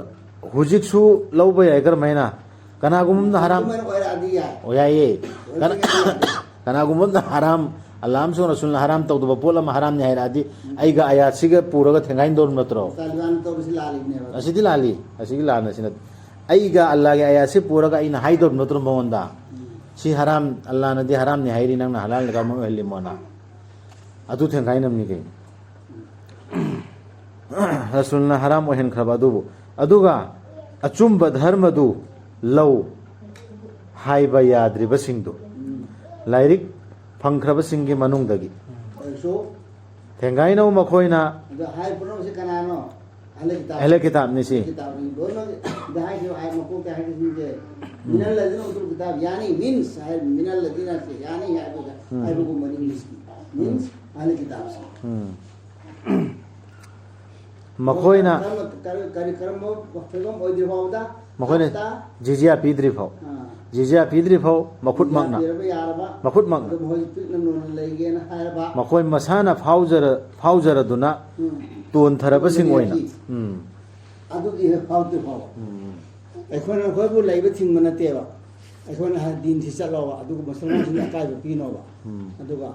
ꯍꯧꯖꯤꯛꯁꯨ ꯂꯧꯕ ꯌꯥꯏ꯫ ꯀꯔꯝꯍꯥꯏꯅ? ꯀꯅꯥꯒꯨꯝꯕ ꯑꯃꯅ ꯍꯔꯥꯝ ꯑꯗꯨꯃꯥꯏꯅ ꯑꯣꯏꯔꯛꯑꯗꯤ ꯌꯥꯏ꯫ ꯑꯣ, ꯌꯥꯏꯌꯦ꯫ ꯀꯅꯥ-, ꯑꯣꯏꯔꯛꯑꯗꯤ ꯌꯥꯏ꯫ ꯀꯅꯥꯒꯨꯝꯕ ꯑꯃꯅ ꯍꯔꯥꯝ, ꯑꯜꯂꯥ ꯑꯃꯁꯨꯡ ꯔꯁꯨꯜꯅ ꯍꯔꯥꯝ ꯇꯧꯗꯕ ꯄꯣꯠ ꯑꯃ ꯍꯔꯥꯝꯅꯤ ꯍꯥꯏꯔꯛꯑꯗꯤ, ꯎꯝ꯫ ꯑꯩꯒ ꯑꯌꯥꯠꯁꯤꯒ ꯄꯨꯔꯒ ꯊꯦꯡꯒꯥꯏꯅꯗꯧꯔꯤꯕ ꯅꯠꯇ꯭ꯔꯣ? ꯇꯥꯂꯤꯕꯥꯟ ꯇꯧꯔꯤꯁꯤ ꯂꯥꯜꯂꯤꯕꯅꯦꯕ꯫ ꯑꯁꯤꯗꯤ ꯂꯥꯜꯂꯤ꯫ ꯑꯁꯤꯒꯤ ꯂꯥꯟ ꯑꯁꯤꯅ ꯑꯩꯒ ꯑꯜꯂꯥꯒꯤ ꯑꯌꯥꯠꯁꯤ ꯄꯨꯔꯒ ꯑꯩꯅ ꯍꯥꯏꯗꯧꯔꯤꯕ ꯅꯠꯇ꯭ꯔꯣ ꯃꯉꯣꯟꯗ? ꯎꯝ꯫ ꯁꯤ ꯍꯔꯥꯝ, ꯑꯜꯂꯥꯅꯗꯤ ꯍꯔꯥꯝꯅꯤ ꯍꯥꯏꯔꯤ, ꯅꯪꯅ ꯍꯂꯥꯜꯅꯤ ꯀꯔꯝꯍꯥꯏꯅ ꯑꯣꯏꯍꯜꯂꯤꯃꯣꯅ? ꯑꯗꯨ ꯊꯦꯡꯒꯥꯏꯅꯕꯅꯤ ꯀꯩꯅꯣ꯫ ꯔꯁꯨꯜꯅ ꯍꯔꯥꯝ ꯑꯣꯏꯍꯟꯈ꯭ꯔꯕ ꯑꯗꯨꯕꯨ꯫ ꯑꯗꯨꯒ ꯑꯆꯨꯝꯕ ꯙꯔꯃꯗꯨ ꯂꯧ ꯍꯥꯏꯕ ꯌꯥꯗ꯭ꯔꯤꯕꯁꯤꯡꯗꯨ꯫ ꯎꯝ꯫ ꯂꯥꯏꯔꯤꯛ ꯐꯪꯈ꯭ꯔꯕꯁꯤꯡꯒꯤ ꯃꯅꯨꯡꯗꯒꯤ꯫ ꯑꯣꯏꯔꯁꯨ꯫ ꯊꯦꯡꯒꯥꯏꯅꯧ ꯃꯈꯣꯏꯅ꯫ ꯑꯗꯣ ꯍꯥꯏ ꯄꯨꯝꯅꯃꯛꯁꯤ ꯀꯅꯥꯅꯣ? ꯑꯍꯂꯦ ꯀꯤꯇꯥꯕ꯫ ꯑꯍꯂꯦ ꯀꯤꯇꯥꯕꯅꯤ ꯁꯤ꯫ ꯑꯍꯂꯦ ꯀꯤꯇꯥꯕꯅꯤ꯫ ꯂꯣꯏꯅꯃꯛ ꯁꯤꯗ ꯍꯥꯏꯈꯤꯕ ꯑꯥꯌꯠ ꯃꯀꯣꯛꯇ ꯍꯥꯏꯈꯤꯕꯁꯤꯡꯁꯦ, ꯎꯝ꯫ ꯃꯤꯅꯜ ꯂꯖꯤꯅ ꯎꯇꯨꯜ ꯀꯤꯇꯥꯕ, ꯌꯥꯅꯤ, means ꯍꯥꯏ, ꯃꯤꯅꯜ ꯂꯖꯤꯅ ꯁꯤ ꯌꯥꯅꯤ ꯍꯥꯏꯕꯗ ꯎꯝ꯫ ꯍꯥꯏꯕꯒꯨꯝꯕꯅꯤ English ꯀꯤ꯫ Means ꯎꯝ꯫ ꯑꯍꯂꯦ ꯀꯤꯇꯥꯕꯁꯤ꯫ ꯎꯝ꯫ ꯃꯈꯣꯏꯅ ꯀꯔꯝꯕ, ꯀꯔꯤ, ꯀꯔꯤ, ꯀꯔꯝꯕ ꯐꯤꯕꯝ ꯑꯣꯏꯗ꯭ꯔꯤ ꯐꯥꯎꯕꯗ ꯃꯈꯣꯏꯅ ꯍꯞꯇꯥ ꯖꯤꯖꯤꯌꯥ ꯄꯤꯗ꯭ꯔꯤ ꯐꯥꯎ꯫ ꯑꯥ꯫ ꯖꯤꯖꯤꯌꯥ ꯄꯤꯗ꯭ꯔꯤ ꯐꯥꯎ ꯃꯈꯨꯠꯃꯛꯅ꯫ ꯖꯤꯖꯤꯌꯥ ꯄꯤꯔꯕ ꯌꯥꯔꯕ꯫ ꯃꯈꯨꯠꯃꯛꯅ꯫ ꯑꯗꯨꯝ ꯍꯧꯖꯤꯛ ꯄꯤꯛꯅ ꯅꯣꯟꯅ ꯂꯩꯒꯦꯅ ꯍꯥꯏꯔꯕ꯫ ꯃꯈꯣꯏ ꯃꯁꯥꯅ ꯐꯥꯎꯖꯔ-, ꯐꯥꯎꯖꯔꯗꯨꯅ ꯎꯝ꯫ ꯇꯣꯟꯊꯔꯕꯁꯤꯡ ꯑꯣꯏꯅ꯫ ꯎꯝ꯫ ꯑꯗꯨꯗꯤ ꯍꯦꯛ ꯐꯥꯎꯗ꯭ꯔꯤ ꯐꯥꯎꯕ꯫ ꯎꯝ꯫ ꯑꯩꯈꯣꯏꯅ ꯑꯩꯈꯣꯏꯕꯨ ꯂꯩꯕ ꯊꯤꯡꯕ ꯅꯠꯇꯦꯕ꯫ ꯑꯩꯈꯣꯏꯅ ꯍꯥꯏ ꯗꯤꯟꯁꯤ ꯆꯠꯂꯣꯕ, ꯑꯗꯨꯒ ꯃꯨꯁꯜꯃꯥꯟꯁꯤꯡꯗ ꯑꯀꯥꯏꯕ ꯄꯤꯅꯣꯕ꯫ ꯎꯝ꯫ ꯑꯗꯨꯒ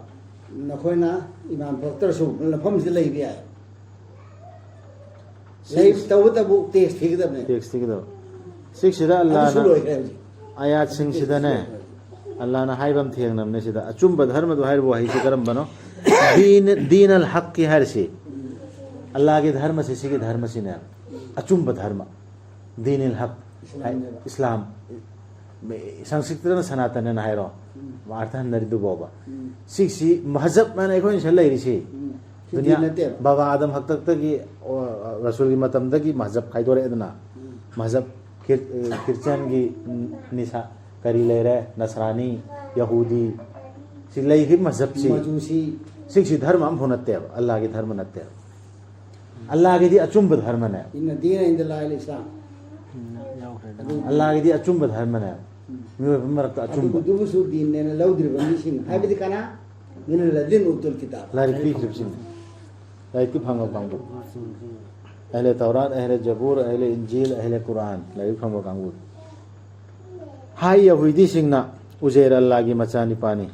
ꯅꯈꯣꯏꯅ ꯏꯃꯥꯟ ꯊꯣꯛꯇ꯭ꯔꯁꯨ ꯃꯐꯝꯁꯤꯗ ꯂꯩꯕ ꯌꯥꯏ꯫ ꯂꯩ-, ꯇꯧꯕꯇꯕꯨ ꯇꯦꯛꯁ ꯊꯤꯒꯗꯕꯅꯦ꯫ ꯇꯦꯛꯁ ꯊꯤꯒꯗꯕ꯫ ꯁꯤꯛꯁꯤꯗ ꯑꯗꯨꯁꯨ ꯑꯜꯂꯥꯅ ꯂꯣꯏꯈ꯭ꯔꯦ ꯍꯧꯖꯤꯛ꯫ ꯑꯌꯥꯠꯁꯤꯡꯁꯤꯗꯅꯦ, ꯑꯜꯂꯥꯅ ꯍꯥꯏꯕ ꯑꯃ ꯊꯦꯡꯅꯕꯅꯦ ꯁꯤꯗ꯫ ꯑꯆꯨꯝꯕ ꯙꯔꯃꯗꯨ ꯍꯥꯏꯔꯤꯕ ꯋꯥꯍꯩꯁꯤ ꯀꯔꯝꯕꯅꯣ? ꯗꯤꯟ, ꯗꯤꯟ ꯑꯜ ꯍꯛꯀꯤ ꯍꯥꯏꯔꯤꯁꯤ꯫ ꯑꯜꯂꯥꯒꯤ ꯙꯔꯃꯁꯤ ꯁꯤꯒꯤ ꯙꯔꯃꯁꯤꯅꯦ꯫ ꯑꯆꯨꯝꯕ ꯙꯔꯃ꯫ ꯗꯤꯟ ꯑꯜ ꯍꯛ꯫ ꯏꯁꯂꯥꯝꯅꯦꯕ꯫ ꯏꯁꯂꯥꯝ꯫ ꯁꯪꯁꯀ꯭ꯔꯤꯠꯇꯅ ꯁꯅꯥꯇꯅꯅ ꯍꯥꯏꯔꯣ꯫ ꯎꯝ꯫ ꯑꯥꯔꯊ ꯍꯟꯅꯔꯤꯗꯨ ꯐꯥꯎꯕ꯫ ꯎꯝ꯫ ꯁꯤꯁꯤ ꯃꯍꯖꯕ ꯍꯥꯏꯅ ꯑꯩꯈꯣꯏꯅ ꯁꯤꯗ ꯂꯩꯔꯤꯁꯤ꯫ ꯎꯝ꯫ ꯁꯤ ꯗꯨꯅꯤꯌꯥ ꯗꯤꯟ ꯅꯠꯇꯦꯕ꯫ ꯕꯕꯥ ꯑꯥꯗꯝ ꯍꯥꯛꯇꯛꯇꯒꯤ, ꯑꯣ, ꯔꯁꯨꯜꯒꯤ ꯃꯇꯝꯗꯒꯤ ꯃꯍꯖꯕ ꯈꯥꯏꯗꯣꯔꯛꯑꯦꯗꯅ꯫ ꯎꯝ꯫ ꯃꯍꯖꯕ ꯈ꯭ꯔꯤ-, ꯑ, ꯈ꯭ꯔꯤꯁꯇꯤꯌꯥꯟꯒꯤ, ꯎꯝ, ꯅꯤꯁꯥ ꯀꯔꯤ ꯂꯩꯔꯦ? ꯅꯁꯔꯥꯅꯤ, ꯌꯍꯨꯗꯤ, ꯁꯤ ꯂꯩꯈ꯭ꯔꯤꯕ ꯃꯖꯍꯕꯁꯤ, ꯃꯖꯨꯁꯤ꯫ ꯁꯤꯒꯤꯁꯤ ꯙꯔꯃ ꯑꯃꯐꯥꯎ ꯅꯠꯇꯦꯕ, ꯑꯜꯂꯥꯒꯤ ꯙꯔꯃ ꯅꯠꯇꯦꯕ꯫ ꯑꯜꯂꯥꯒꯤꯗꯤ ꯑꯆꯨꯝꯕ ꯙꯔꯃꯅꯦ꯫ ꯏꯟꯅ ꯗꯤꯅ ꯏꯟꯗ ꯂꯥꯏꯜ ꯏꯁꯂꯥꯝ꯫ ꯎꯝ, ꯌꯥꯎꯈ꯭ꯔꯦ꯫ ꯑꯗꯨ ꯑꯜꯂꯥꯒꯤꯗꯤ ꯑꯆꯨꯝꯕ ꯙꯔꯃꯅꯦ꯫ ꯎꯝ꯫ ꯃꯤꯑꯣꯏꯕ ꯃꯔꯛꯇ ꯑꯆꯨꯝꯕ꯫ ꯑꯗꯨꯕꯨ-, ꯑꯗꯨꯕꯨꯁꯨ ꯗꯤꯟꯅꯦꯅ ꯂꯧꯗ꯭ꯔꯤꯕ ꯃꯤꯁꯤꯡ, ꯍꯥꯏꯕꯗꯤ ꯀꯅꯥ? ꯃꯤꯅ ꯂꯗꯤꯟ ꯎꯇꯨꯜ ꯀꯤꯇꯥꯕ꯫ ꯂꯥꯏꯔꯤꯛ ꯄꯤꯈ꯭ꯔꯤꯕꯁꯤꯡ꯫ ꯂꯥꯏꯔꯤꯛꯇꯤ ꯐꯪꯕ ꯀꯥꯡꯕꯨ꯫ ꯑꯍꯂꯦ ꯇꯧꯔꯥꯠ, ꯑꯍꯂꯦ ꯖꯕꯨꯔ, ꯑꯍꯂꯦ ꯏꯟꯖꯤꯜ, ꯑꯍꯂꯦ ꯀꯨꯔꯥꯟ꯫ ꯂꯥꯏꯔꯤꯛ ꯐꯪꯕ ꯀꯥꯡꯕꯨ꯫ ꯍꯥꯏ ꯌꯍꯨꯗꯤꯁꯤꯡꯅ ꯎꯖꯩꯔ ꯑꯜꯂꯥꯒꯤ ꯃꯆꯥꯅꯤꯄꯥꯅꯤ꯫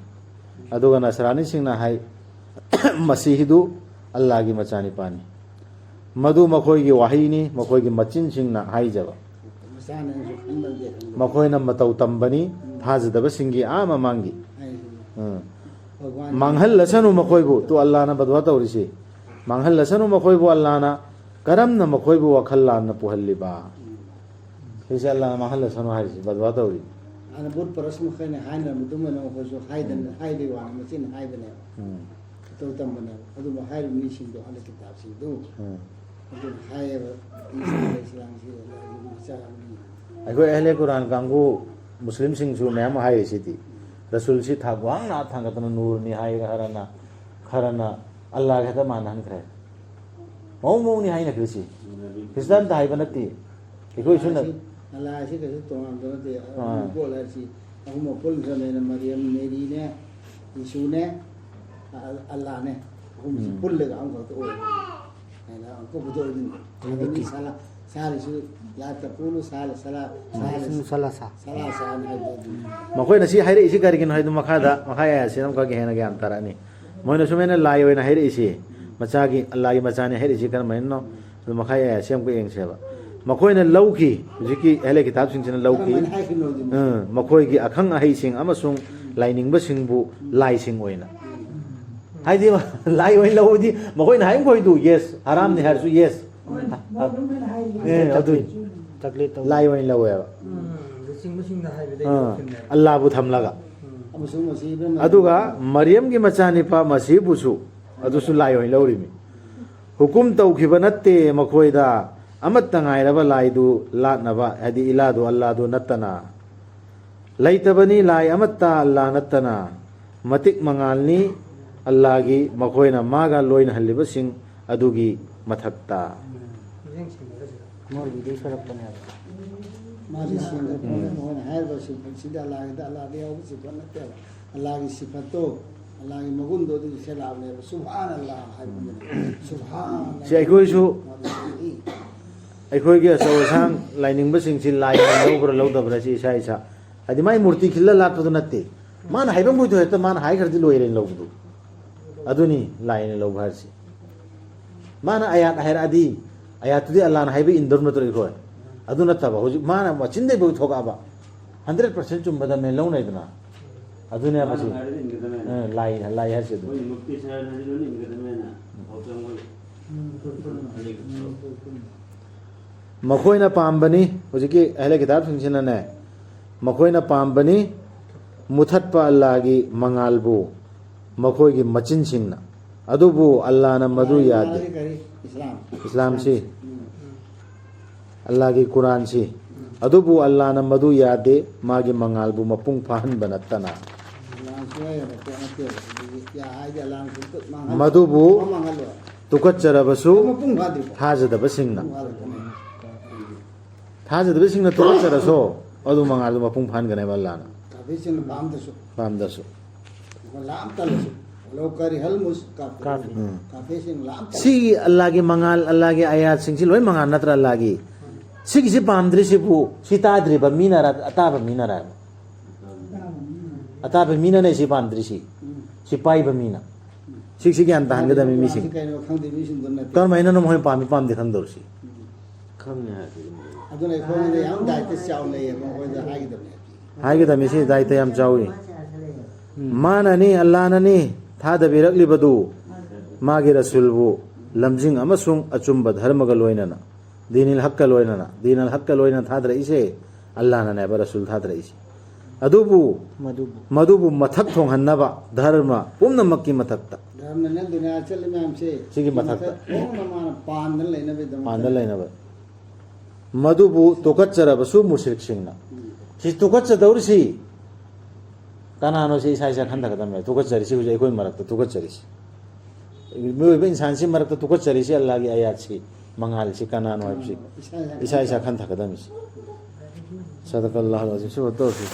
ꯑꯗꯨꯒ ꯅꯁꯔꯥꯅꯤꯁꯤꯡꯅ ꯍꯥꯏ ꯃꯁꯤꯍꯤꯗꯨ ꯑꯜꯂꯥꯒꯤ ꯃꯆꯥꯅꯤꯄꯥꯅꯤ꯫ ꯃꯗꯨ ꯃꯈꯣꯏꯒꯤ ꯋꯥꯍꯩꯅꯤ, ꯃꯈꯣꯏꯒꯤ ꯃꯆꯤꯟꯁꯤꯡꯅ ꯍꯥꯏꯖꯕ꯫ ꯃꯁꯥꯅꯁꯨ ꯈꯪꯗꯕꯗꯤ ꯈꯪꯗꯕ꯫ ꯃꯈꯣꯏꯅ ꯃꯇꯧ ꯇꯝꯕꯅꯤ, ꯎꯝ꯫ ꯊꯥꯖꯗꯕꯁꯤꯡꯒꯤ ꯑꯥ ꯃꯃꯥꯡꯒꯤ꯫ ꯍꯥꯏꯁꯤꯅꯤ꯫ ꯎꯝ꯫ ꯚꯒꯋꯥꯟ ꯃꯥꯡꯍꯜꯂꯁꯅꯨ ꯃꯈꯣꯏꯕꯨ, ꯇꯨ ꯑꯜꯂꯥꯅ ꯕꯗꯋꯥ ꯇꯧꯔꯤꯁꯤ꯫ ꯃꯥꯡꯍꯜꯂꯁꯅꯨ ꯃꯈꯣꯏꯕꯨ, ꯑꯜꯂꯥꯅ ꯀꯔꯝꯅ ꯃꯈꯣꯏꯕꯨ ꯋꯥꯈꯜ ꯂꯥꯟꯅ ꯄꯨꯍꯜꯂꯤꯕ? ꯎꯝ꯫ ꯁꯤꯁꯦ ꯑꯜꯂꯥꯅ ꯃꯥꯡꯍꯜꯂꯁꯅꯨ ꯍꯥꯏꯔꯤꯁꯤ, ꯕꯗꯋꯥ ꯇꯧꯔꯤ꯫ ꯑꯗꯨꯅ ꯕꯨꯠ ꯄꯔꯁ ꯃꯈꯩꯅ ꯍꯥꯏꯅꯔꯝꯕꯗꯨꯃ ꯃꯈꯣꯏꯁꯨ ꯍꯥꯏꯗꯅ, ꯎꯝ꯫ ꯍꯥꯏꯕꯒꯤ ꯋꯥꯅꯤ, ꯃꯆꯤꯟꯅ ꯍꯥꯏꯕꯅꯦꯕ꯫ ꯎꯝ꯫ ꯃꯇꯧ ꯇꯝꯕꯅꯦꯕ꯫ ꯑꯗꯨꯝꯕ ꯍꯥꯏꯔꯤꯕ ꯃꯤꯁꯤꯡꯗꯣ ꯑꯍꯜ ꯀꯤꯇꯥꯕꯁꯤꯡꯗꯨ꯫ ꯎꯝ꯫ ꯑꯗꯨꯅ ꯍꯥꯏꯌꯦꯕ, ꯏꯁꯥ ꯏꯁꯂꯥꯝꯁꯤ ꯑꯜꯂꯥꯍꯒꯤ ꯃꯆꯥ ꯑꯃꯅꯤ꯫ ꯑꯩꯈꯣꯏ ꯑꯍꯂꯦ ꯀꯨꯔꯥꯟ ꯀꯥꯡꯕꯨ ꯃꯨꯁꯂꯤꯝꯁꯤꯡꯁꯨ ꯃꯌꯥꯝ ꯑꯃ ꯍꯥꯏꯔꯤꯁꯤꯗꯤ, ꯔꯁꯨꯜꯁꯤ ꯊꯥꯛ ꯋꯥꯡꯅ ꯊꯥꯡꯒꯠꯇꯅ ꯅꯨꯔꯅꯤ ꯍꯥꯏ, ꯈꯔꯅ, ꯈꯔꯅ ꯑꯜꯂꯥꯒ ꯍꯦꯛꯇ ꯃꯥꯟꯅꯍꯟꯈ꯭ꯔꯦ꯫ ꯃꯑꯣꯡ ꯃꯑꯣꯡꯅꯤ ꯍꯥꯏꯅꯈ꯭ꯔꯤꯁꯤ꯫ ꯈ꯭ꯔꯤꯁꯇꯥꯟꯗ ꯍꯥꯏꯕ ꯅꯠꯇꯦ꯫ ꯑꯩꯈꯣꯏꯁꯨ ꯅ- ꯑꯜꯂꯥꯍꯁꯤ, ꯑꯜꯂꯥꯍꯁꯤ ꯀꯩꯁꯨ ꯇꯣꯉꯥꯟꯕ ꯅꯠꯇꯦ꯫ ꯑꯥ꯫ ꯑꯗꯨꯝ ꯄꯣꯠ ꯍꯥꯏꯁꯤ ꯑꯍꯨꯝꯃꯛ ꯄꯨꯟꯈ꯭ꯔꯕꯅꯤꯅ ꯃꯔꯤꯌꯝ, ꯃꯦꯔꯤꯅꯦ, ꯌꯤꯁꯨꯅꯦ, ꯑ-, ꯑꯜꯂꯥꯍꯅꯦ꯫ ꯑꯍꯨꯝꯁꯤ ꯎꯝ꯫ ꯄꯨꯜꯂꯒ ꯑꯃꯈꯛꯇ ꯑꯣꯏꯔꯦ꯫ ꯍꯥꯏꯅ ꯑꯃꯨꯛꯀ ꯄꯨꯊꯣꯛꯑꯗꯤ ꯑꯗꯨꯗꯤ ꯁꯥꯂꯥ-, ꯁꯥꯔꯤꯁꯨ ꯂꯥꯛꯇ ꯄꯨꯅꯨ ꯁꯥꯔ ꯁꯔꯥ ꯁꯥꯔ ꯁꯨꯝ ꯁꯂꯥꯁꯥ ꯁꯔꯥ ꯁꯥꯅ ꯍꯥꯏꯕꯗꯨ ꯑꯗꯨꯅꯤ꯫ ꯃꯈꯣꯏꯅ ꯁꯤ ꯍꯥꯏꯔꯛꯏꯁꯤ ꯀꯔꯤꯒꯤꯅꯣ ꯍꯥꯏꯗꯨ ꯃꯈꯥꯗ ꯃꯈꯥ ꯑꯌꯥꯁꯤ ꯑꯃꯈꯛꯀꯤ ꯍꯦꯟꯅ ꯒ꯭ꯌꯥꯟ ꯇꯥꯔꯛꯑꯅꯤ꯫ ꯃꯣꯏꯅ ꯁꯨꯃꯥꯏꯅ ꯂꯥꯏ ꯑꯣꯏꯅ ꯍꯥꯏꯔꯛꯏꯁꯤ, ꯃꯆꯥꯒꯤ ꯑꯜꯂꯥꯒꯤ ꯃꯆꯥꯅꯤ ꯍꯥꯏꯔꯛꯏꯁꯤ ꯀꯔꯝꯍꯥꯏꯅꯅꯣ? ꯑꯗꯨ ꯃꯈꯥ ꯑꯌꯥꯁꯤ ꯑꯃꯨꯛꯀ ꯌꯦꯡꯁꯦꯕ꯫ ꯃꯈꯣꯏꯅ ꯂꯧꯈꯤ, ꯍꯧꯖꯤꯛꯀꯤ ꯑꯍꯂꯦ ꯀꯤꯇꯥꯕꯁꯤꯡꯁꯤꯅ ꯂꯧꯈꯤ꯫ ꯀꯔꯝꯍꯥꯏꯅ ꯍꯥꯏꯈꯤꯕꯅꯣ ꯑꯗꯨꯅꯤ? ꯎꯝ, ꯃꯈꯣꯏꯒꯤ ꯑꯈꯪ ꯑꯍꯩꯁꯤꯡ ꯑꯃꯁꯨꯡ ꯂꯥꯏꯅꯤꯡꯕꯁꯤꯡꯕꯨ ꯂꯥꯏꯁꯤꯡ ꯑꯣꯏꯅ꯫ ꯍꯥꯏꯗꯤ ꯂꯥꯏ ꯑꯣꯏꯅ ꯂꯧꯕꯗꯤ ꯃꯈꯣꯏꯅ ꯍꯥꯏꯕ ꯃꯈꯣꯏꯗꯨ ꯌꯦꯁ, ꯍꯔꯥꯝꯅꯤ ꯍꯥꯏꯔꯁꯨ ꯌꯦꯁ꯫ ꯑꯦ, ꯑꯗꯨꯏ ꯇꯛꯂꯤꯠ ꯇꯧ ꯂꯥꯏ ꯑꯣꯏꯅ ꯂꯧꯋꯦꯕ꯫ ꯎꯝ, ꯂꯨꯆꯤꯡꯕꯁꯤꯡꯅ ꯍꯥꯏꯕꯗ ꯑꯥ, ꯌꯣꯛꯈꯤꯕꯅꯦꯕ꯫ ꯑꯜꯂꯥꯕꯨ ꯊꯝꯂꯒ꯫ ꯑꯃꯁꯨꯡ ꯃꯁꯤ ꯏꯕꯦꯝꯃ ꯑꯗꯨꯒ ꯃꯔꯤꯌꯝꯒꯤ ꯃꯆꯥꯅꯤꯄꯥ ꯃꯁꯤꯕꯨꯁꯨ ꯑꯗꯨꯁꯨ ꯂꯥꯏ ꯑꯣꯏꯅ ꯂꯧꯔꯤꯃꯤ꯫ ꯍꯨꯀꯨꯝ ꯇꯧꯈꯤꯕ ꯅꯠꯇꯦ ꯃꯈꯣꯏꯗ ꯑꯃꯠꯇ ꯉꯥꯏꯔꯕ ꯂꯥꯏꯗꯨ ꯂꯥꯠꯅꯕ, ꯍꯥꯏꯗꯤ ꯏꯂꯥꯗꯨ ꯑꯜꯂꯥꯗꯨ ꯅꯠꯇꯅ꯫ ꯂꯩꯇꯕꯅꯤ ꯂꯥꯏ ꯑꯃꯠꯇ ꯑꯜꯂꯥ ꯅꯠꯇꯅ꯫ ꯃꯇꯤꯛ ꯃꯉꯥꯜꯅꯤ ꯑꯜꯂꯥꯒꯤ, ꯃꯈꯣꯏꯅ ꯃꯥꯒ ꯂꯣꯏꯅꯍꯜꯂꯤꯕꯁꯤꯡ ꯑꯗꯨꯒꯤ ꯃꯊꯛꯇ꯫ ꯃꯤꯠꯌꯦꯡ ꯁꯤꯡꯕꯗꯁꯨ꯫ ꯃꯣꯏꯒꯤꯗꯤ ꯁꯣꯏꯔꯛꯄꯅꯦꯕ꯫ ꯃꯥꯁꯤ ꯁꯦꯡꯗꯣꯛꯄꯅꯦ꯫ ꯃꯈꯣꯏꯅ ꯍꯥꯏꯔꯤꯕ ꯁꯤꯐꯠꯁꯤꯗꯤ ꯑꯜꯂꯥꯒꯤꯗ ꯑꯜꯂꯥꯗ ꯌꯥꯎꯕ ꯁꯤꯐꯠ ꯅꯠꯇꯦꯕ꯫ ꯑꯜꯂꯥꯒꯤ ꯁꯤꯐꯠꯇꯣ, ꯑꯜꯂꯥꯒꯤ ꯃꯒꯨꯟꯗꯣ ꯑꯗꯨꯗꯤ ꯁꯦꯂꯥꯕꯅꯦꯕ꯫ ꯁꯨꯕꯍꯥꯟ ꯑꯜꯂꯥ ꯍꯥꯏꯕꯗꯨꯅꯦ꯫ ꯁꯨꯕꯍꯥꯟ ꯑꯜꯂꯥ꯫ ꯁꯤ ꯑꯩꯈꯣꯏꯁꯨ ꯃꯥꯗꯤ ꯑꯩꯈꯣꯏꯒꯤ ꯑꯆꯧ ꯑꯁꯥꯡ ꯂꯥꯏꯅꯤꯡꯕꯁꯤꯡꯁꯤ ꯂꯥꯏ ꯂꯧꯕ꯭ꯔꯥ ꯂꯧꯗꯕ꯭ꯔꯥ ꯁꯤ ꯏꯁꯥ ꯏꯁꯥ, ꯍꯥꯏꯗꯤ ꯃꯥꯏ ꯃꯨꯔꯇꯤ ꯈꯤꯜꯂ ꯂꯥꯠꯄꯗꯨ ꯅꯠꯇꯦ꯫ ꯃꯥꯅ ꯍꯥꯏꯐꯝ ꯊꯣꯛꯏꯗꯣ ꯍꯦꯛꯇ ꯃꯥꯅ ꯍꯥꯏꯈ꯭ꯔꯗꯤ ꯂꯣꯏꯔꯦꯅ ꯂꯧꯕꯗꯨ꯫ ꯑꯗꯨꯅꯤ ꯂꯥꯏꯅ ꯂꯧꯕ ꯍꯥꯏꯔꯤꯁꯤ꯫ ꯃꯥꯅ ꯑꯌꯥꯠ ꯍꯥꯏꯔꯛꯑꯗꯤ ꯑꯌꯥꯠꯇꯨꯗꯤ ꯑꯜꯂꯥꯅ ꯍꯥꯏꯕ ꯏꯟꯗꯧ ꯅꯠꯇ꯭ꯔꯣ ꯑꯩꯈꯣꯏ? ꯑꯗꯨ ꯅꯠꯇꯕ ꯍꯧꯖꯤꯛ ꯃꯥꯅ ꯃꯆꯤꯟꯗꯩ ꯊꯣꯛꯂꯛꯑꯕ ꯍꯟꯗ꯭ꯔꯦꯠ ꯄꯥꯔꯁꯦꯟ ꯆꯨꯝꯕꯗ ꯃꯦꯟ ꯂꯧꯅꯩꯗꯅ꯫ ꯑꯗꯨꯅꯦꯕ ꯁꯤ꯫ ꯃꯥꯅ ꯍꯥꯏꯔꯗꯤ ꯏꯟꯒꯗꯕꯅꯦ꯫ ꯑ, ꯂꯥꯏ, ꯂꯥꯏ ꯍꯥꯏꯁꯦ ꯑꯗꯨ꯫ ꯑꯩꯈꯣꯏ ꯃꯨꯐꯇꯤ ꯁꯥꯍꯦꯕꯅ ꯍꯥꯏꯔꯗꯤ ꯂꯣꯏꯅ ꯏꯟꯒꯗꯕꯅꯦꯅ ꯄꯥꯎꯆꯦ ꯃꯣꯏ꯫ ꯃꯈꯣꯏꯅ ꯄꯥꯝꯕꯅꯤ, ꯍꯧꯖꯤꯛꯀꯤ ꯑꯍꯂꯦ ꯀꯤꯇꯥꯕꯁꯤꯡꯁꯤꯅꯅꯦ, ꯃꯈꯣꯏꯅ ꯄꯥꯝꯕꯅꯤ ꯃꯨꯊꯠꯄ ꯑꯜꯂꯥꯒꯤ ꯃꯉꯥꯜꯕꯨ ꯃꯈꯣꯏꯒꯤ ꯃꯆꯤꯟꯁꯤꯡꯅ꯫ ꯑꯗꯨꯕꯨ ꯑꯜꯂꯥꯅ ꯃꯗꯨ ꯌꯥꯗꯦ꯫ ꯀꯔꯤ? ꯏꯁꯂꯥꯝ꯫ ꯏꯁꯂꯥꯝꯁꯤ꯫ ꯎꯝ꯫ ꯑꯜꯂꯥꯒꯤ ꯀꯨꯔꯥꯟꯁꯤ꯫ ꯑꯗꯨꯕꯨ ꯑꯜꯂꯥꯅ ꯃꯗꯨ ꯌꯥꯗꯦ, ꯃꯥꯒꯤ ꯃꯉꯥꯜꯕꯨ ꯃꯄꯨꯡ ꯐꯥꯍꯟꯕ ꯅꯠꯇꯅ꯫ ꯏꯁꯂꯥꯝ ꯁꯨꯡꯌꯥ ꯌꯥꯕ ꯄꯣꯠ ꯅꯠꯇꯦꯕ꯫ ꯑꯗꯨꯗꯤ ꯌꯥ ꯍꯥꯏꯗꯤ ꯑꯜꯂꯥꯅ ꯁꯨꯡꯇꯠ ꯃꯥꯡꯍꯜꯂꯣꯏ꯫ ꯃꯗꯨꯕꯨ ꯃꯥꯡꯍꯜꯂꯣꯏ꯫ ꯇꯨꯀꯠꯆꯔꯕꯁꯨ ꯃꯄꯨꯡ ꯐꯥꯗ꯭ꯔꯤꯕꯣ? ꯊꯥꯖꯗꯕꯁꯤꯡꯅ꯫ ꯃꯄꯨꯡ ꯐꯥꯔꯛꯀꯅꯤ꯫ ꯊꯥꯖꯗꯕꯁꯤꯡꯅ ꯇꯨꯀꯠꯆꯔꯁꯨ ꯑꯗꯨ ꯃꯉꯥꯜꯗꯨ ꯃꯄꯨꯡ ꯐꯥꯍꯟꯒꯅꯦꯕ ꯑꯜꯂꯥꯅ꯫ ꯀꯥꯐꯤꯔꯁꯤꯡꯅ ꯄꯥꯝꯗꯁꯨ꯫ ꯄꯥꯝꯗꯁꯨ꯫ ꯃꯈꯣꯏ ꯂꯥꯛ ꯑꯃ ꯇꯜꯂꯁꯨ꯫ ولو كره المشركون. ꯀꯥꯐꯤꯔ꯫ ꯀꯥꯐꯤꯔꯁꯤꯡ ꯂꯥꯝ ꯁꯤꯒꯤ ꯑꯜꯂꯥꯒꯤ ꯃꯉꯥꯜ, ꯑꯜꯂꯥꯒꯤ ꯑꯥꯌꯥꯠꯁꯤꯡꯁꯤ ꯂꯣꯏ ꯃꯉꯥꯜ ꯅꯠꯇ꯭ꯔꯥ ꯑꯜꯂꯥꯒꯤ? ꯁꯤꯒꯤꯁꯤ ꯄꯥꯝꯗ꯭ꯔꯤꯁꯤꯕꯨ ꯁꯤ ꯇꯥꯗ꯭ꯔꯤꯕ ꯃꯤꯅꯔ, ꯑꯇꯥꯕ ꯃꯤꯅꯔ? ꯑꯇꯥꯕ ꯃꯤꯅꯅꯦ ꯁꯤ ꯄꯥꯝꯗ꯭ꯔꯤꯁꯤ, ꯁꯤ ꯄꯥꯏꯕ ꯃꯤꯅ꯫ ꯁꯤ, ꯁꯤ ꯒ꯭ꯌꯥꯟ ꯇꯥꯍꯟꯒꯗꯕꯅꯤ ꯃꯤꯁꯤꯡ꯫ ꯀꯩꯅꯣ ꯈꯪꯗꯦ ꯃꯤꯁꯤꯡꯗꯨꯅ ꯅꯠꯇꯦ꯫ ꯀꯔꯝꯍꯥꯏꯅꯅꯣ ꯃꯈꯣꯏ ꯄꯥꯝꯃꯤ ꯄꯥꯝꯗꯦ ꯈꯪꯗꯧꯔꯤꯁꯤ? ꯈꯪꯉꯦ ꯍꯥꯏꯔꯗꯤ ꯑꯗꯨꯝ ꯂꯩ꯫ ꯑꯗꯨꯅ ꯑꯩꯈꯣꯏꯉꯣꯟꯗ ꯌꯥꯝ ꯗꯥꯏꯇ ꯆꯥꯎꯅ ꯂꯩꯌꯦꯕ ꯃꯈꯣꯏꯗ ꯍꯥꯏꯒꯗꯕꯅꯦ꯫ ꯍꯥꯏꯒꯗꯕꯅꯤ, ꯁꯤ ꯗꯥꯏꯇ ꯌꯥꯝ ꯆꯥꯎꯏ꯫ ꯃꯥꯅꯅꯤ, ꯑꯜꯂꯥꯅꯅꯤ ꯊꯥꯗꯕꯤꯔꯛꯂꯤꯕꯗꯨ, ꯃꯥꯒꯤ ꯔꯁꯨꯜꯕꯨ ꯂꯝꯖꯤꯡ ꯑꯃꯁꯨꯡ ꯑꯆꯨꯝꯕ ꯙꯔꯃꯒ ꯂꯣꯏꯅꯅ, ꯗꯤꯅꯤꯜ ꯍꯛꯀ ꯂꯣꯏꯅꯅ, ꯗꯤꯅꯜ ꯍꯛꯀ ꯂꯣꯏꯅꯅ ꯊꯥꯗꯔꯛꯏꯁꯦ ꯑꯜꯂꯥꯅꯅꯦꯕ, ꯔꯁꯨꯜ ꯊꯥꯗꯔꯛꯏꯁꯦ꯫ ꯑꯗꯨꯕꯨ ꯃꯗꯨꯕꯨ ꯃꯗꯨꯕꯨ ꯃꯊꯛ ꯊꯣꯡꯍꯟꯅꯕ ꯙꯔꯃ ꯄꯨꯝꯅꯃꯛꯀꯤ ꯃꯊꯛꯇ꯫ ꯙꯔꯃꯅ ꯗꯨꯅꯤꯌꯥ ꯆꯠꯂꯤ ꯃꯌꯥꯝꯁꯦ ꯁꯤꯒꯤ ꯃꯊꯛꯇ꯫ ꯍꯣꯡꯅ ꯃꯥꯅ ꯄꯥꯟꯗꯅ ꯂꯩꯅꯕꯒꯤꯗꯃꯛꯇ꯫ ꯄꯥꯟꯗ ꯂꯩꯅꯕ꯫ ꯃꯗꯨꯕꯨ ꯇꯨꯀꯠꯆꯔꯕꯁꯨ ꯃꯨꯁ꯭ꯔꯤꯛꯁꯤꯡꯅ꯫ ꯁꯤ ꯇꯨꯀꯠꯆꯗꯧꯔꯤꯁꯤ ꯀꯅꯥꯅꯣ? ꯁꯤ ꯏꯁꯥ ꯏꯁꯥ ꯈꯟꯊꯒꯗꯕꯅꯦ꯫ ꯇꯨꯀꯠꯆꯔꯤꯁꯤ ꯍꯧꯖꯤꯛ ꯑꯩꯈꯣꯏ ꯃꯔꯛꯇ ꯇꯨꯀꯠꯆꯔꯤꯁꯤ, ꯃꯤꯑꯣꯏꯕ ꯏꯟꯁꯥꯟꯁꯤ ꯃꯔꯛꯇ ꯇꯨꯀꯠꯆꯔꯤꯁꯤ ꯑꯜꯂꯥꯒꯤ ꯑꯌꯥꯠꯁꯤ, ꯃꯉꯥꯜꯁꯤ ꯀꯅꯥꯅꯣ ꯍꯥꯏꯕꯁꯤ ꯏꯁꯥ ꯏꯁꯥ ꯈꯟꯊꯒꯗꯕꯅꯤꯁꯤ꯫ ꯁꯗꯀꯜꯂꯥꯍꯨꯜ ꯑꯖꯤꯝ꯫ ꯁꯤ ꯇꯧꯔꯁꯤ꯫